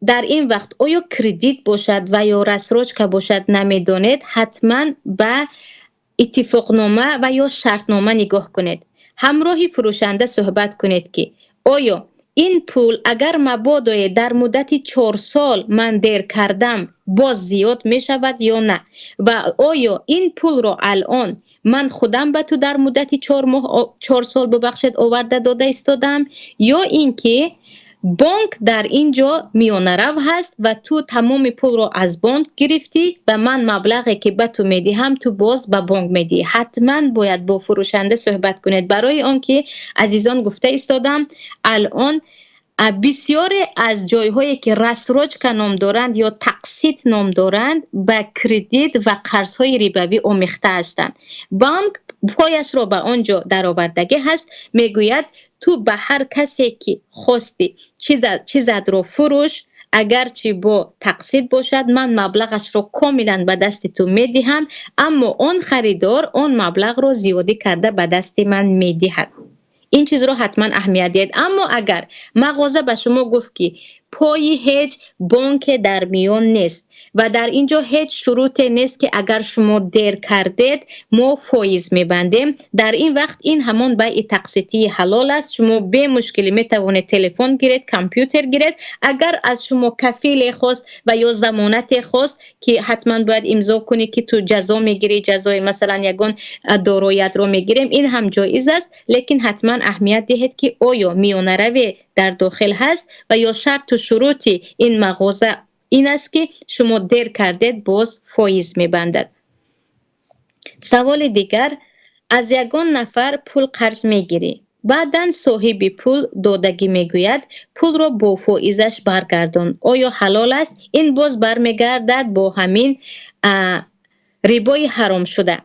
дар ин вақт оё кредит бошад ва ё рассрочка бошад намедонед, ҳатман ба иттифоқнома ва ё шартнома нигоҳ кунед. Ҳамроҳи фурӯшанда суҳбат кунед, ки оё ин пул агар мабодое дар муддати 4 сол ман дер кардам, боз зиёд мешавад ё на, ва оё ин пулро алон ман худам ба ту дар муддати 4 моҳ, 4 сол, бубахшед, оварда дода истодам ё ин ки бонк дар ин ҷо миёнарав ҳаст ва ту тамоми пулро аз бонк гирифтӣ ва ман маблағе, ки ба ту медиҳам, ту боз ба бонк медиҳӣ. Ҳатман бояд бо фурӯшанда суҳбат кунед, барои он ки, азизон, гуфта истодам, алон бисёре аз ҷойҳое, ки рассрочка ном доранд ё тақсит ном доранд, ба кредит ва қарзҳои рибавӣ омехта ҳастанд. Банк пояшро ба он ҷо даровардагӣ ҳаст, мегӯяд: «Ту ба ҳар касе ки хостӣ, чизатро фурӯш, агарчи бо тақсит бошад, ман маблағашро комилан ба дасти ту медиҳам, аммо он харидор он маблағро зиёдӣ карда ба дасти ман медиҳад». Ин чизро ҳатман аҳамият диҳед. Аммо агар мағоза ба шумо гуфт, ки Пои ҳеҷ бонке дар миён нест ва дар ин ҷо ҳеҷ шуруте нест, ки агар шумо дер кардед, мо фоиз мебандем. Дар ин вақт ин ҳамон байъи тақситии ҳалол аст. Шумо бемушкилӣ метавонед телефон гиред, компютер гиред. Агар аз шумо кафиле хост ва ё замонате хост, ки ҳатман бояд имзо кунӣ, ки ту ҷазо мегирӣ, ҷазои масалан ягон дороятро мегирем, ин ҳам ҷоиз аст, лекин ҳатман аҳамият диҳед, ки оё миёнараве дар дохил ҳаст ва ё шарту шурути ин мағоза ин аст, ки шумо дер кардед, боз фоиз мебандад. Саволи дигар: аз ягон нафар пул қарз мегирӣ, баъдан соҳиби пул додагӣ мегӯяд, пулро бо фоизаш баргардон, оё ҳалол аст? Ин боз бармегардад бо ҳамин рибои ҳаромшуда.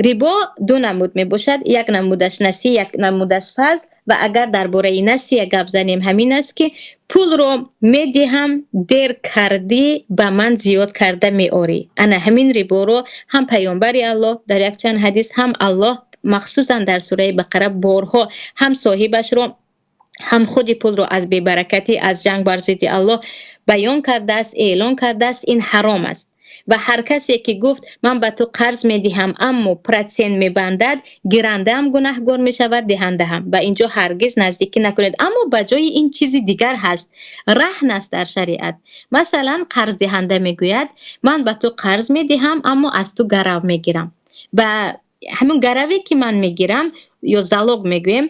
Рибо ду намуд мебошад: як намудаш насия, як намудаш фазл. Ва агар дар бораи насия гап занем, ҳамин аст, ки пулро медиҳам, дер кардӣ, ба ман зиёд карда меорӣ. Ана ҳамин риборо ҳам Паёмбари Аллоҳ дар якчанд ҳадис, ҳам Аллоҳ махсусан дар сураи Бақара борҳо ҳам соҳибашро, ҳам худи пулро аз бебаракатӣ, аз ҷанг бар зидди Аллоҳ баён кардааст, эълон кардааст, ин ҳаром аст. Ва ҳар касе ки гуфт, ман ба ту қарз медиҳам, аммо процент мебандад, гиранда ҳам гунаҳгор мешавад, диҳанда ҳам. Ба инҷо ҳаргиз наздикӣ накунед. Аммо ба ҷои ин чизи дигар ҳаст, раҳн аст дар шариат. Масалан, қарздиҳанда мегӯяд, ман ба ту қарз медиҳам, аммо аз ту гарав мегирам. Ба ҳамин гараве ки ман мегирам ё залог мегӯем,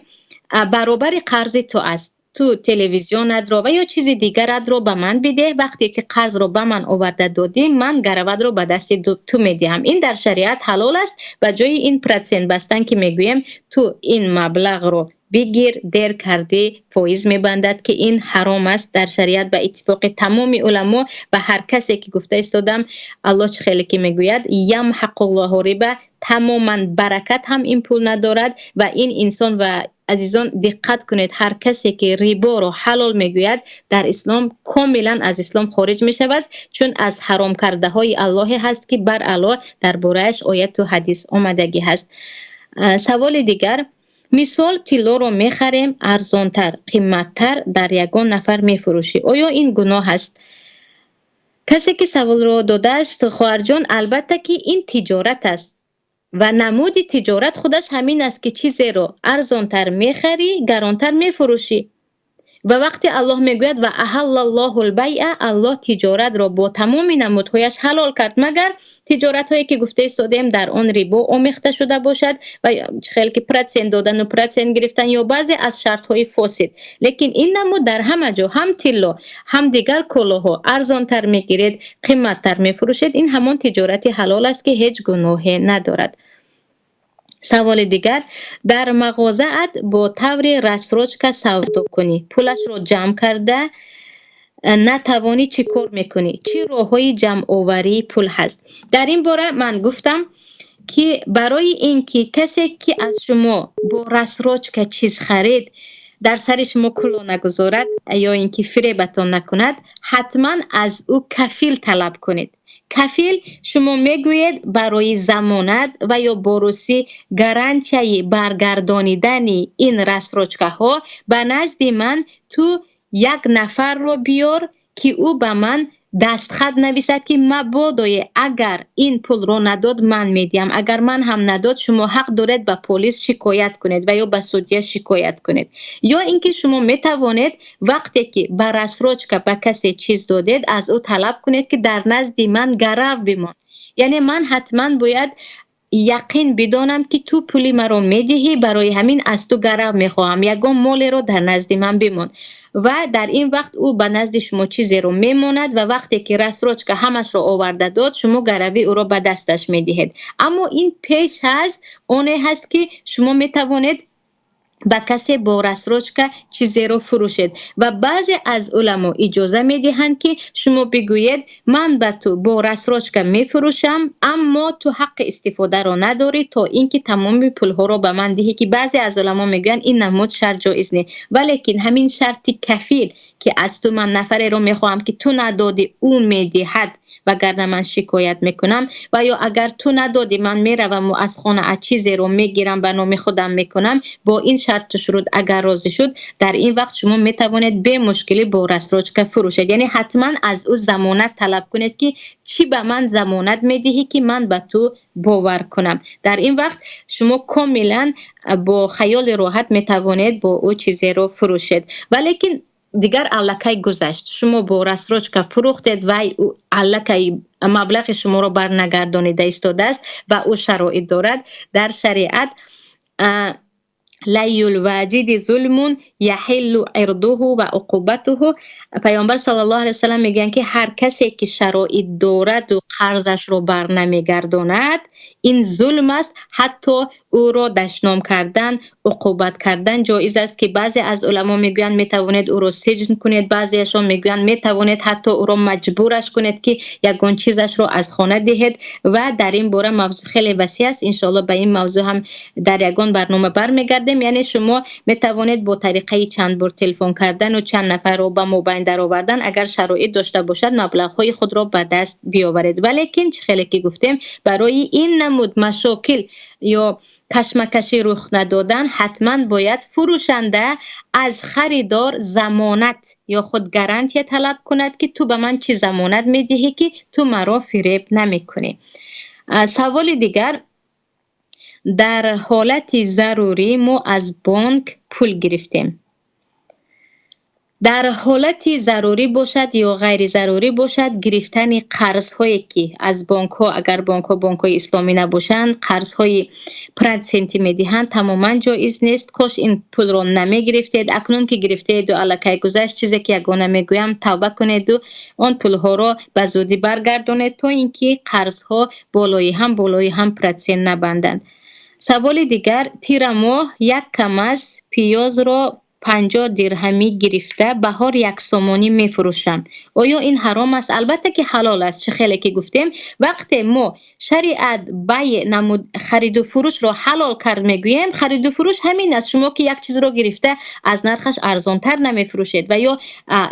баробари қарзи ту аст. Ту телевизионатро ва ё чизи дигаратро ба ман бидеҳ, вақте ки қарзро ба ман оварда додӣ, ман гараватро ба дасти ту медиҳам. Ин дар шариат ҳалол аст. Ба ҷои ин процент бастан, ки мегӯем, ту ин маблағро бигир, дер кардӣ, фоиз мебандад, ки ин ҳаром аст дар шариат ба иттифоқи тамоми уламо. Ва ҳар касе ки гуфта истодам, Аллоҳ чӣ хеле ки мегӯяд, ямҳақуллоҳу риба, тамоман баракат ҳам ин пул надорад. Ва ин инсон, ва азизон, диққат кунед, ҳар касе ки риборо ҳалол мегӯяд, дар ислом комилан аз ислом хориҷ мешавад, чун аз ҳаром кардаҳои Аллоҳе ҳаст, ки бар Аллоҳ дар борааш ояту ҳадис омадагӣ ҳаст. Саволи дигар: мисол, тиллоро мехарем арзонтар, қимматтар дар ягон нафар мефурӯшӣ, оё ин гуноҳ аст? Касе ки саволро додааст, хоҳарҷон, албатта ки ин тиҷорат аст ва намуди тиҷорат худаш ҳамин аст, ки чизеро арзонтар мехарӣ, гаронтар мефурӯшӣ. Ва вақте Аллоҳ мегӯяд ва аҳаллаллоҳул байъа, Аллоҳ тиҷоратро бо тамоми намудҳояш ҳалол кард, магар тиҷоратҳое ки гуфта истодем, дар он рибо омехта шуда бошад ва хел ки процент додану процент гирифтан ё баъзе аз шартҳои фосид. Лекин ин намуд дар ҳама ҷо, ҳам тилло, ҳам дигар колоҳо, арзонтар мегиред, қимматтар мефурӯшед, ин ҳамон тиҷорати ҳалол аст, ки ҳеҷ гуноҳе надорад. Саволи дигар: дар мағозаат бо таври рассрочка савдо кунӣ, пулашро ҷамъ карда натавонӣ, чӣ кор мекунӣ? Чӣ роҳҳои ҷамъоварии пул ҳаст? Дар ин бора ман гуфтам, ки барои ин ки касе ки аз шумо бо рассрочка чиз харид, дар сари шумо кулоҳ нагузорад ё ин ки фиребатон накунад, ҳатман аз ӯ кафил талаб кунед. Кафил шумо мегӯед барои замонат ва ё бо русӣ гарантияи баргардонидани ин рассрочкаҳо ба назди ман ту як нафарро биёр, ки ӯ ба ман дастхат нависад, ки мабодое агар ин пулро надод, ман медиҳам, агар ман ҳам надод, шумо ҳақ доред ба полис шикоят кунед ва ё ба судья шикоят кунед. Ё ин ки шумо метавонед, вақте ки ба рассрочка ба касе чиз додед, аз ӯ талаб кунед, ки дар назди ман гарав бимон, яъне ман ҳатман бояд яқин бидонам, ки ту пули маро медиҳӣ, барои ҳамин аз ту гарав мехоҳам, ягон молеро дар назди ман бимон. Ва дар ин вақт ӯ ба назди шумо чизеро мемонад ва вақте ки рассрочка ҳамашро оварда дод, шумо гарави ӯро ба дасташ медиҳед. Аммо ин пеш аз оне ҳаст, ки шумо метавонед ба касе бо рассрочка чизеро фурӯшед. Ва баъзе аз уламо иҷоза медиҳанд, ки шумо бигӯед, ман ба ту бо рассрочка мефурӯшам, аммо ту ҳаққи истифодаро надорӣ, то ин ки тамоми пулҳоро ба ман диҳӣ, ки баъзе аз уламо мегӯянд, ин намуд шарт ҷоиз не. Валекин ҳамин шарти кафил, ки аз ту ман нафареро мехоҳам, ки ту надодӣ, ӯ медиҳад. Вагарна ман шикоят мекунам ва ё агар ту надодӣ, ман меравам ва аз хона аз чизеро мегирам, ба номи худам мекунам. Бо ин шарту шурут агар розӣ шуд, дар ин вақт шумо метавонед бемушкилӣ бо рассрочка фурӯшед. Яъне ҳатман аз ӯ замонат талаб кунед, ки чӣ ба ман замонат медиҳӣ, ки ман ба ту бовар кунам. Дар ин вақт шумо комилан бо хаёли роҳат метавонед бо ӯ чизеро фурӯшед. Валекин дигар аллакай гузашт, шумо бо рассрочка фурӯхтед, вай аллакай маблағи шуморо барнагардонида истодааст ва ӯ шароит дорад. Дар шариат лайюл ваҷиди зулмун яҳиллу ирдуҳу ва уқубатуҳу. Паёмбар саллаллоҳу алайҳи васаллам мегӯянд, ки ҳар касе ки шароит дораду қарзашро барнамегардонад, ин зулм аст. Ҳатто ӯро дашном кардан, уқубат кардан ҷоиз аст, ки баъзе аз уламо мегӯянд, метавонед ӯро сиҷн кунед, баъзеашон мегӯянд, метавонед ҳатто ӯро маҷбураш кунед, ки ягон чизашро аз хона диҳед. Ва дар ин бора мавзӯъ хеле васеъ аст. Иншоалло, ба ин мавзӯъ ҳам дар ягон барнома бармегардем. Яъне шумо метавонед бо тариқаи чанд бор телефон кардану чанд нафарро ба мобайн даровардан, агар шароит дошта бошад, маблағҳои худро ба даст биёваред. Валекин чӣ хеле ки гуфтем, барои ин намуд машокил ё кашмакашӣ рух надодан, ҳатман бояд фурӯшанда аз харидор замонат ё худ гарантия талаб кунад, ки ту ба ман чӣ замонат медиҳӣ, ки ту маро фиреб намекунӣ. Саволи дигар: дар ҳолати зарурӣ мо аз бонк пул гирифтем. Дар ҳолати зарурӣ бошад ё ғайризарурӣ бошад, гирифтани қарзҳое ки аз бонкҳо, агар бонкҳо бонкҳои исломӣ набошанд, қарзҳои процентӣ медиҳанд, тамоман ҷоиз нест. Кош ин пулро намегирифтед. Акнун ки гирифтеду аллакай гузашт, чизе ки ягона мегӯям, тавба кунеду он пулҳоро ба зудӣ баргардонед, то ин ки қарзҳо болои ҳам процент набанданд. Саволи дигар: тирамоҳ як камаз пиёзро 50 дирҳамӣ гирифта, баҳор 1 сомонӣ мефурӯшам. Оё ин ҳаром аст? Албатта ки ҳалол аст. Чӣ хеле ки гуфтем, вақте мо шариат бай намуд, хариду фурӯшро ҳалол кард мегӯем, хариду фурӯш ҳамин аст. Шумо ки як чизро гирифта аз нархаш арзонтар намефурӯшед ва ё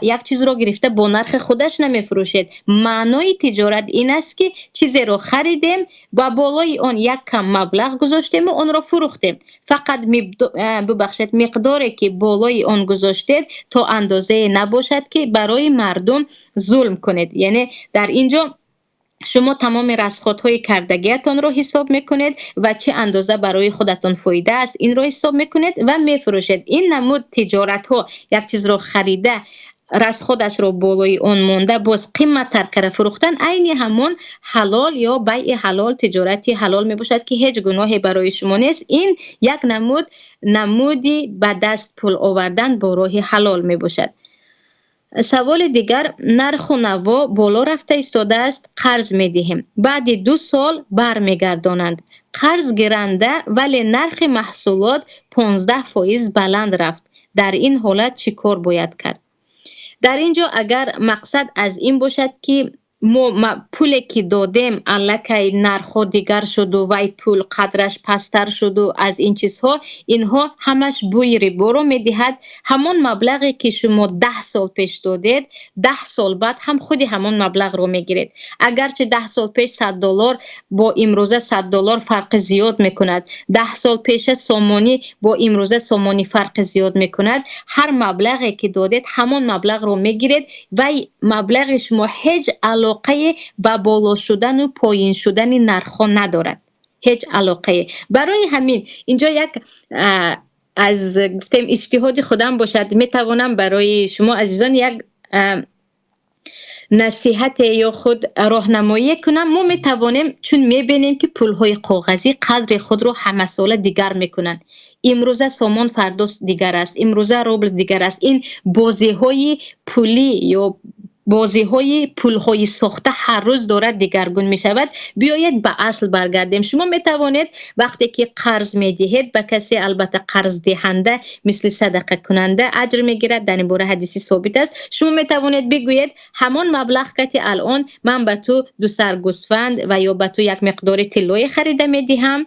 як чизро гирифта бо нархи худаш намефурӯшед. Маънои тиҷорат ин аст, ки чизеро харидем ва болои он як кам маблағ гузоштему онро фурӯхтем. Фақат, бубахшед, миқдоре ки болои он гузоштед, то андозае набошад, ки барои мардум зулм кунед. Яъне дар ин ҷо шумо тамоми расход ҳои кардагиатонро ҳисоб мекунед ва чӣ андоза барои худатон фоида аст, инро ҳисоб мекунед ва мефурӯшед. Ин намуд тиҷоратҳо, як чизро харида, расход ашро болои он монда, боз қиматтар карда фурӯхтан, айни ҳамон ҳалол ё байъи ҳалол, тиҷорати ҳалол мебошад, ки ҳеҷ гуноҳе барои шумо нест. Ин як намуди ба даст пул овардан бо роҳи ҳалол мебошад. Саволи дигар: нарху наво боло рафта истодааст, қарз медиҳем, баъди 2 сол бармегардонанд қарзгиранда, вале нархи маҳсулот 15% баланд рафт. Дар ин ҳолат чӣ кор бояд кард? Дар ин ҷо агар мақсад аз ин бошад, ки мо пуле ки додем, аллакай нархҳо дигар шуду вай пул қадраш пасттар шуду аз ин чизҳо, инҳо ҳамаш бӯи риборо медиҳад. Ҳамон маблағе ки шумо 10 сол пеш додед, 10 сол баъд ҳам худи ҳамон маблағро мегиред. Агарчи 10 сол пеш 100 доллар бо имрӯза 100 доллар фарқи зиёд мекунад, 10 сол пеша сомонӣ бо имрӯза сомонӣ фарқи зиёд мекунад, ҳар маблағе ки додед, ҳамон маблағро мегиред. Вай маблағи шумо ҳеҷ алоқае ба боло шудану поин шудани нархҳо надорад, ҳеҷ алоқае. Барои ҳамин инҷо як аз гуфтем иҷтиҳоди худам бошад, метавонам барои шумо азизон як насиҳате ё худ роҳнамоие кунам. Мо метавонем, чун мебинем, ки пулҳои коғазӣ қадри худро ҳамасола дигар мекунанд. Имрӯза сомон, фардо дигар аст, имрӯза рубл дигар аст. Ин бозиҳои пулӣ ё бозиҳои пулҳои сохта ҳар рӯз дорад дигаргун мешавад. Биёед, ба асл баргардем. Шумо метавонед, вақте ки қарз медиҳед ба касе, албатта қарздиҳанда мисли садақакунанда аҷр мегирад, дар ин бора ҳадиси собит аст. Шумо метавонед бигӯед: ҳамон маблағ кати алон ман ба ту ду сар гӯсфанд ва ё ба ту як миқдори тиллое харида медиҳам,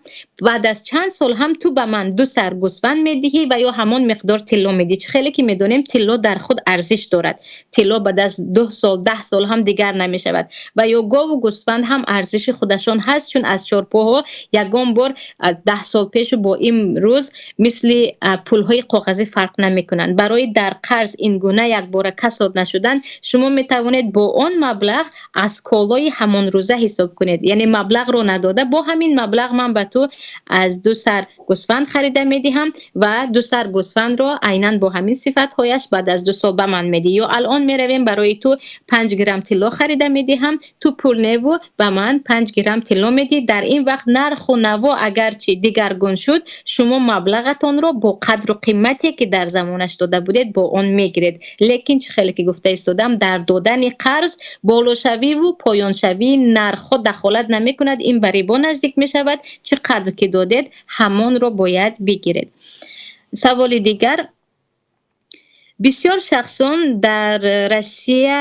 баъд аз чанд сол ҳам ту ба ман ду сар гӯсфанд медиҳӣ ва ё ҳамон миқдор тилло медиҳӣ. Чӣ хеле ки медонем, тилло дар худ арзиш дорад. Тилло баъд аз ду 9 сол, 10 сол ҳам дигар намешавад. Ва ё гову гӯсфанд ҳам арзиши худашон ҳаст, чун аз чорпоҳо ягон бор 10 сол пешу бо имрӯз мисли пулҳои коғазӣ фарқ намекунанд. Барои дар қарз ин гуна якбора касод нашудан, шумо метавонед бо он маблағ аз колои ҳамон рӯза ҳисоб кунед, яъне маблағро надода, бо ҳамин маблағ ман ба ту аз ду сар гӯсфанд харида медиҳам ва ду сар гӯсфандро айнан бо ҳамин сифатҳояш баъд аз 2 сол ба ман медиҳӣ. Ё алон меравем, барои ту 5 грамм тилло харида медиҳам, ту пул неву ба ман 5 грамм тилло медиҳӣ. Дар ин вақт нарху наво агарчи дигаргун шуд, шумо маблағатонро бо қадру қимате, ки дар замонаш дода будед, бо он мегиред. Лекин чӣ хеле ки гуфта истодам, дар додани қарз болошавиву поёншавии нархҳо дахолат намекунад. Ин ба рибо наздик мешавад. Чӣ қадр ки додед, ҳамонро бояд бигиред. Саволи дигар: бисёр шахсон дар Россия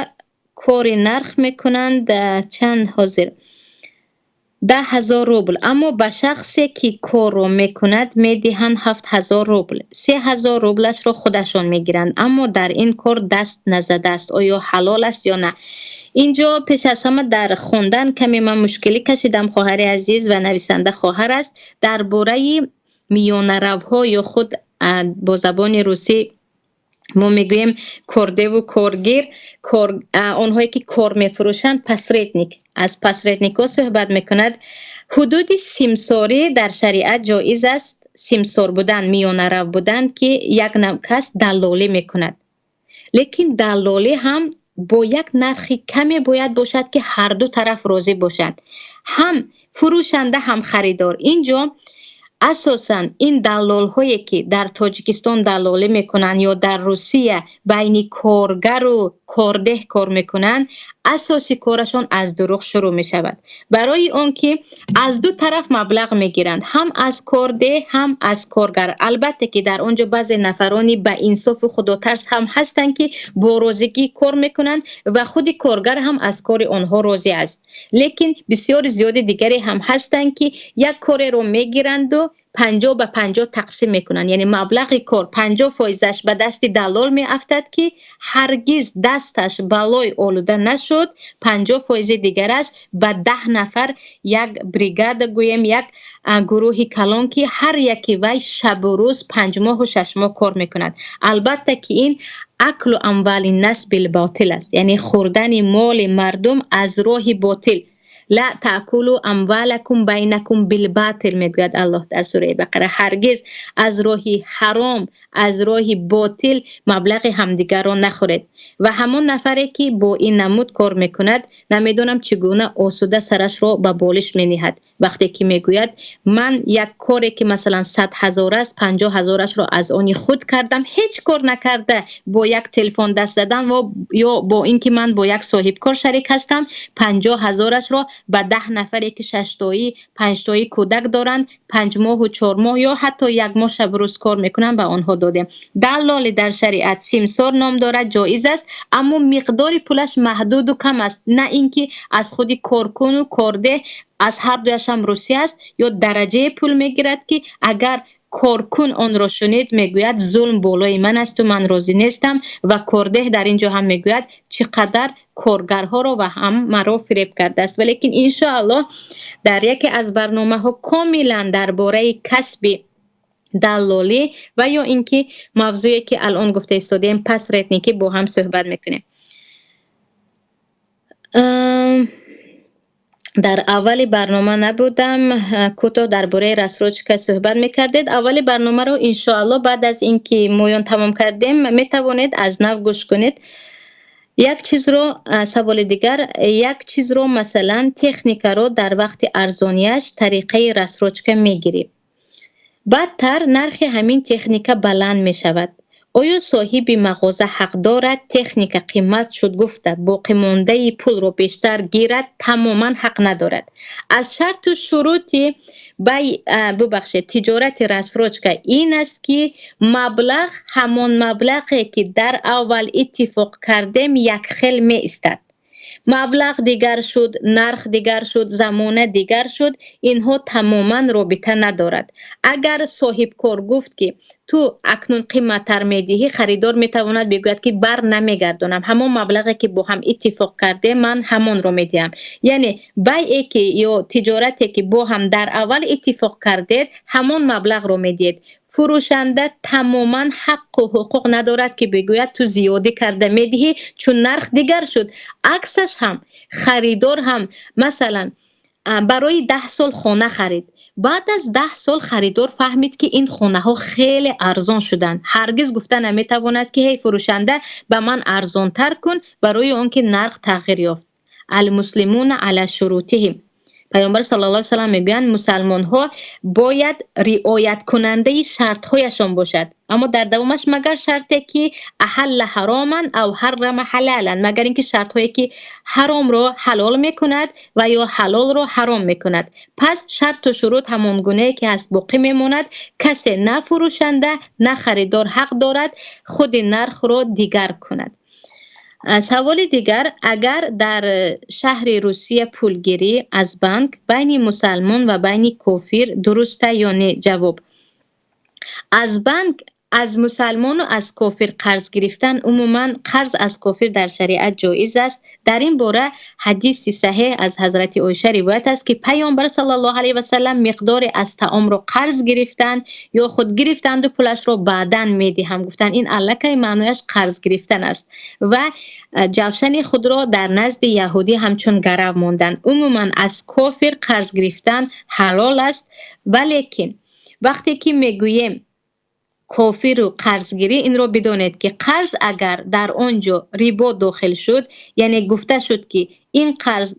кори нарх мекунанд, чанд ҳозир 10 000 рубл, аммо ба шахсе, ки корро мекунад, медиҳанд 7000 рубл, 3000 рублашро худашон мегиранд, аммо дар ин кор даст назадааст. Оё ҳалол аст ё на? Инҷо пеш аз ҳама дар хондан каме ман мушкилӣ кашидам, хоҳари азиз ва нависанда хоҳар аст. Дар бораи миёнаравҳо ё худ бо забони русӣ мо мегӯем кордеву коргир, онҳое ки кор мефурӯшанд, посредник, аз посредникҳо суҳбат мекунад. Ҳудуди симсорӣ дар шариат ҷоиз аст. Симсор будан, миёнарав будан, ки як кас даллолӣ мекунад, лекин даллолӣ ҳам бо як нархи каме бояд бошад, ки ҳарду тараф розӣ бошанд, ҳам фурӯшанда, ҳам харидор. Инҷо асосан ин даллолҳое, ки дар Тоҷикистон даллолӣ мекунанд ё дар Русия байни коргару кордеҳ кор мекунанд, асоси корашон аз дурӯғ шурӯъ мешавад, барои он ки аз ду тараф маблағ мегиранд, ҳам аз кордеҳ, ҳам аз коргар. Албатта, ки дар он ҷо баъзе нафарони ба инсофу худотарс ҳам ҳастанд, ки бо розигӣ кор мекунанд ва худи коргар ҳам аз кори онҳо розӣ аст, лекин бисёри зиёди дигаре ҳам ҳастанд, ки як кореро мегиранду 50 ба 50 тақсим мекунанд, яъне маблағи кор 50 фоизаш ба дасти даллол меафтад, ки ҳаргиз дасташ балой олуда нашуд, 50 фоизи дигараш ба 10 нафар, як бригада гӯем, як гурӯҳи калон, ки ҳар яки вай шабу рӯз 5 моҳу 6 моҳ кор мекунад. Албатта, ки ин أكل أموال الناس بالباطل аст, яъне хӯрдани моли мардум аз роҳи ботил. لا تأكلوا أموالكم بينكم بالباطل, мегӯяд Аллоҳ дар сураи Бақара. Ҳаргиз аз роҳи ҳаром, аз роҳи ботил маблағи ҳамдигарро нахӯред. Ва ҳамон нафаре, ки бо ин намуд кор мекунад, намедонам, чӣ гуна осуда сарашро ба болиш мениҳад, вақте ки мегӯяд: «Ман як коре, ки масалан 100 000 аст, 50 000-ашро аз они худ кардам, ҳеҷ кор накарда, бо як телефон даст задан ё бо ин ки ман бо як соҳибкор шарик ҳастам, 50 000-ашро ба 10 нафаре, ки шаштоӣ, панҷтоӣ кӯдак доранд, 5 моҳу 4 моҳ ё ҳатто як моҳ шабу рӯз кор мекунанд, ба онҳо додем». Даллолӣ дар шариат симсор ном дорад, ҷоиз аст, аммо миқдори пулаш маҳдуду кам аст, на ин ки аз худи коркуну кордеҳ, аз ҳар дуяшам русия аст ё дараҷаи пул мегирад, ки агар коркун онро шунид, мегӯяд: «Зулм болои ман асту ман розӣ нестам». Ва кордеҳ дар ин ҷо ҳам мегӯяд: «Чӣ қадар коргарҳоро ва ҳам маро фиреб кардааст». Валекин иншоаллоҳ дар яке аз барномаҳо комилан дар бораи касби даллолӣ ва ё ин ки мавзӯе, ки алон гуфта истодаем, посредникӣ, бо ҳам суҳбат мекунем. Дар аввали барнома набудам, кӯтоҳ дар бораи рассрочка суҳбат мекардед. Аввали барномаро иншоалло баъд аз ин ки моён тамом кардем, метавонед аз нав гӯш кунед. Як чизро, саволи дигар: як чизро, масалан техникаро, дар вақти арзонияш тариқаи рассрочка мегирӣ, баъдтар нархи ҳамин техника баланд мешавад. Оё соҳиби мағоза ҳақ дорад, техника қимат шуд гуфта, боқимондаи пулро бештар гирад? Тамоман ҳақ надорад. Аз шарту шурути бай, бубахшед, тиҷорати рассрочка ин аст, ки маблағ ҳамон маблағе, ки дар аввал иттифоқ кардем, якхел меистад. Маблағ дигар шуд, нарх дигар шуд, замона дигар шуд, инҳо тамоман робита надорад. Агар соҳибкор гуфт, ки ту Ту акнун қиматтар медиҳӣ, харидор метавонад бигӯяд, ки бар намегардонам, ҳамон маблағе, ки бо ҳам иттифоқ кардем, ман ҳамонро медиҳам. Яъне байъе ки ё тиҷорате, ки бо ҳам дар аввал иттифоқ кардед, ҳамон маблағро медиҳед. Фурӯшанда тамоман ҳаққу ҳуқуқ надорад, ки бигӯяд, ту зиёдӣ карда медиҳӣ, чун нарх дигар шуд. Аксаш ҳам харидор ҳам, масалан, барои 10 сол хона харид. Баъд аз 10 сол харидор фаҳмид, ки ин хонаҳо хеле арзон шуданд. Ҳаргиз гуфта наметавонад, ки ҳей, фурӯшанда, ба ман арзонтар кун, барои он ки нарх тағйир ёфт. Алмуслимуна ала шурутиҳим. Паёмбар саллаллоҳу алайҳи васаллам мегӯянд, мусалмонҳо бояд риояткунандаи шартҳояшон бошад. Аммо дар давомаш, магар шарте ки аҳалла ҳароман ав ҳаррама ҳалалан, магар ин ки шартҳое ки ҳаромро ҳалол мекунад ва ё ҳалолро ҳаром мекунад. Пас шарту шурут ҳамон гунае ки ҳаст, боқӣ мемонад. Касе, на фурӯшанда, на харидор, ҳақ дорад худи нархро дигар кунад. Саволи дигар: агар дар шаҳри Русия пулгирӣ аз банк байни мусалмон ва байни кофир дуруста ё не? Ҷавоб: аз банк аз мусалмону аз кофир қарз гирифтан, умуман қарз аз кофир дар шариат ҷоиз аст. Дар ин бора ҳадиси саҳеҳ аз ҳазрати Оиша ривоят аст, ки Паёмбар саллаллоҳу алайҳи васаллам миқдоре аз таомро қарз гирифтанд ё худ гирифтанду пулашро баъдан медиҳам гуфтанд. Ин аллакай маънояш қарз гирифтан аст. Ва ҷавшани худро дар назди яҳудӣ ҳамчун гарав монданд. Умуман аз кофир қарз гирифтан ҳалол аст. Валекин вақте ки мегӯем кофиру қарзгирӣ, инро бидонед, ки қарз агар дар он ҷо рибо дохил шуд, яъне гуфта шуд, ки ин қарз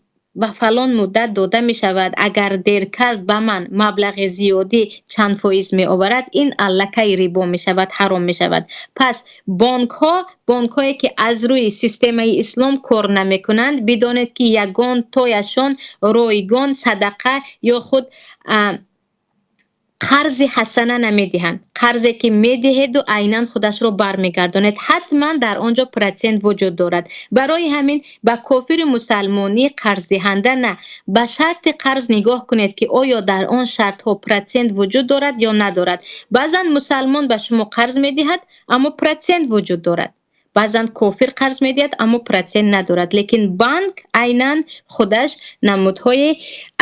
ба фалон муддат дода мешавад, агар дер кард, ба ман маблағи зиёдӣ чанд фоиз меоварад, ин аллакай рибо мешавад, ҳаром мешавад. Пас бонкҳо, бонкҳое ки аз рӯи системаи ислом кор намекунанд, бидонед, ки ягон тояшон ройгон садақа ё худ қарзи ҳасана намедиҳанд. Қарзе ки медиҳеду айнан худашро бармегардонед, ҳатман дар он ҷо процент вуҷуд дорад. Барои ҳамин ба кофири мусалмонӣ қарздиҳанда на, ба шарти қарз нигоҳ кунед, ки оё дар он шартҳо процент вуҷуд дорад ё надорад. Баъзан мусалмон ба шумо қарз медиҳад, аммо процент вуҷуд дорад. Баъзан кофир қарз медиҳад, аммо процент надорад. Лекин банк айнан худаш намудҳое,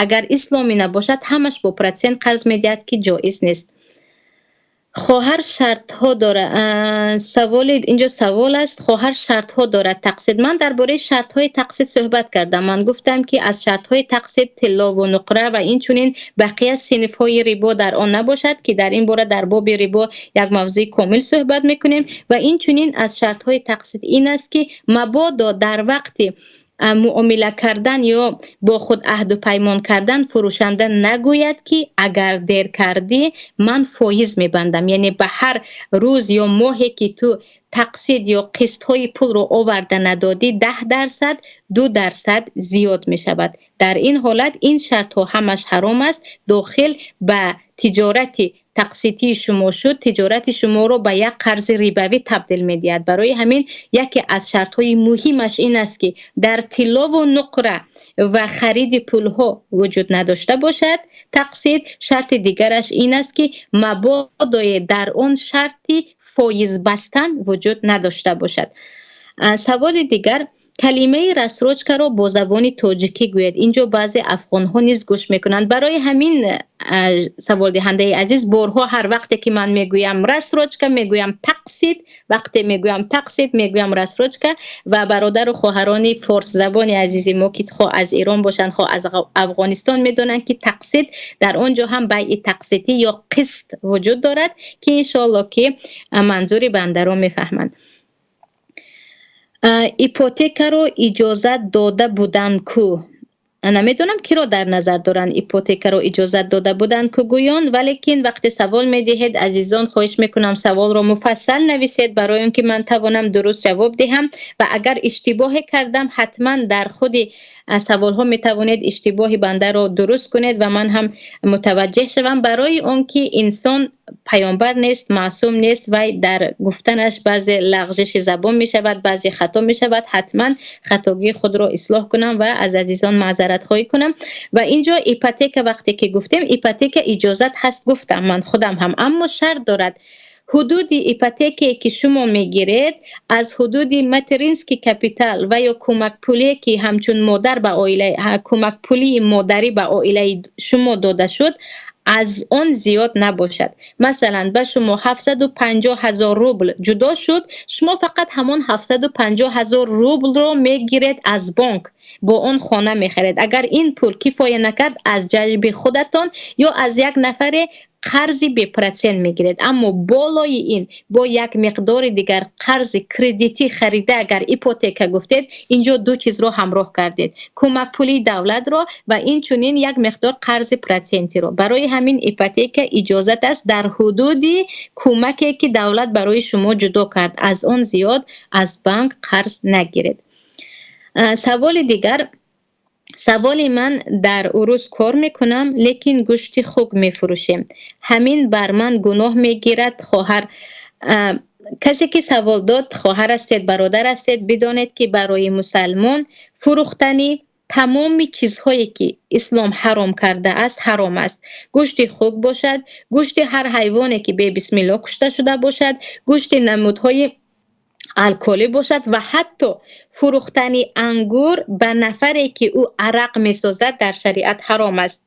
агар исломӣ набошад, ҳамаш бо процент қарз медиҳад, ки ҷоиз нест. Хоҳар шартҳо дорад. Саволи инҷо савол аст: хоҳар, шартҳо дорад тақсид. Ман дар бораи шартҳои тақсид суҳбат кардам. Ман гуфтам, ки аз шартҳои тақсид тиллову нуқра ва инчунин бақия синфҳои рибо дар он набошад, ки дар ин бора дар боби рибо як мавзӯи комил суҳбат мекунем. Ва инчунин аз шартҳои тақсид ин аст, ки мабодо дар вақти муомила кардан ё бо худ аҳду паймон кардан фурӯшанда нагӯяд, ки агар дер кардӣ, ман фоиз мебандам. Яъне ба ҳар рӯз ё моҳе ки ту тақсид ё қистҳои пулро оварда надодӣ, 10%, 2% зиёд мешавад. Дар ин ҳолат ин шартҳо ҳамаш ҳаром аст, дохил ба тиҷорати тақситии шумо шуд, тиҷорати шуморо ба як қарзи рибавӣ табдил медиҳад. Барои ҳамин яке аз шартҳои муҳимаш ин аст, ки дар тиллову нуқра ва хариди пулҳо вуҷуд надошта бошад тақсид. Шарти дигараш ин аст, ки мабодое дар он шарти фоиз бастан вуҷуд надошта бошад. Саволи дигар: калимаи рассрочкаро бо забони тоҷикӣ гӯяд, инҷо баъзе афғонҳо низ гӯш мекунанд. Барои ҳамин, саволдиҳандаи азиз, борҳо ҳар вақте ки ман мегӯям рассрочка, мегӯям тақсид, вақте мегӯям тақсид, мегӯям рассрочка. Ва бародару хоҳарони форсзабони азизи мо, ки хоҳ аз Эрон бошанд, хоҳ аз Афғонистон, медонанд, ки тақсид дар он ҷо ҳам байъи тақситӣ ё қист вуҷуд дорад, ки иншоалло ки манзури бандаро мефаҳманд. Ипотекаро иҷозат дода буданд ку? Намедонам, киро дар назар доранд, ипотекаро иҷозат дода буданд ку гӯён. Валекин вақте савол медиҳед, азизон, хоҳиш мекунам, саволро муфассал нависед, барои он ки ман тавонам дуруст ҷавоб диҳам. Ва агар иштибоҳе кардам, ҳатман дар худи саволҳо метавонед иштибоҳи бандаро дуруст кунед ва ман ҳам мутаваҷҷеҳ шавам, барои он ки инсон паёмбар нест, маъсум нест, вай дар гуфтанаш баъзе лағжиши забон мешавад, баъзе хато мешавад. Ҳатман хатогии худро ислоҳ кунам ва аз азизон маъзаратхоҳӣ кунам. Ва инҷо ипотека, вақте ки гуфтем, ипотека иҷозат ҳаст, гуфтам ман худам ҳам, аммо шарт дорад. Ҳудуди ипотекае, ки шумо мегиред, аз ҳудуди материнский капитал ва ё кӯмакпулие, ки ҳамчун модар ба оила, кӯмакпулии модарӣ ба оилаи шумо дода шуд, аз он зиёд набошад. Масалан, ба шумо 750 ҳазор рубл ҷудо шуд, шумо фақат ҳамон 750 ҳазор рублро мегиред аз бонк, бо он хона мехаред. Агар ин пул кифоя накард, аз ҷайби худатон ё аз як нафаре қарзи бепроцент мегиред. Аммо болои ин бо як миқдори дигар қарзи кредитӣ харида, агар ипотека гуфтед, инҷо ду чизро ҳамроҳ кардед: кӯмакпулии давлатро ва инчунин як миқдор қарзи процентиро. Барои ҳамин ипотека иҷозат аст дар ҳудуди кӯмаке, ки давлат барои шумо ҷудо кард. Аз он зиёд аз банк қарз нагиред. Саволи дигар. Саволи ман: дар урус кор мекунам, лекин гӯшти хук мефурӯшем. Ҳамин бар ман гуноҳ мегирад, хоҳар? Касе ки савол дод, хоҳар ҳастед, бародар ҳастед, бидонед, ки барои мусалмон фурӯхтани тамоми чизҳое, ки ислом ҳаром кардааст, ҳаром аст. Гӯшти хук бошад, гӯшти ҳар ҳайвоне, ки бе бисмилло кушта шуда бошад, гӯшти намудҳои алколӣ бошад ва ҳатто фурӯхтани ангур ба нафаре, ки ӯ арақ месозад, дар шариат ҳаром аст.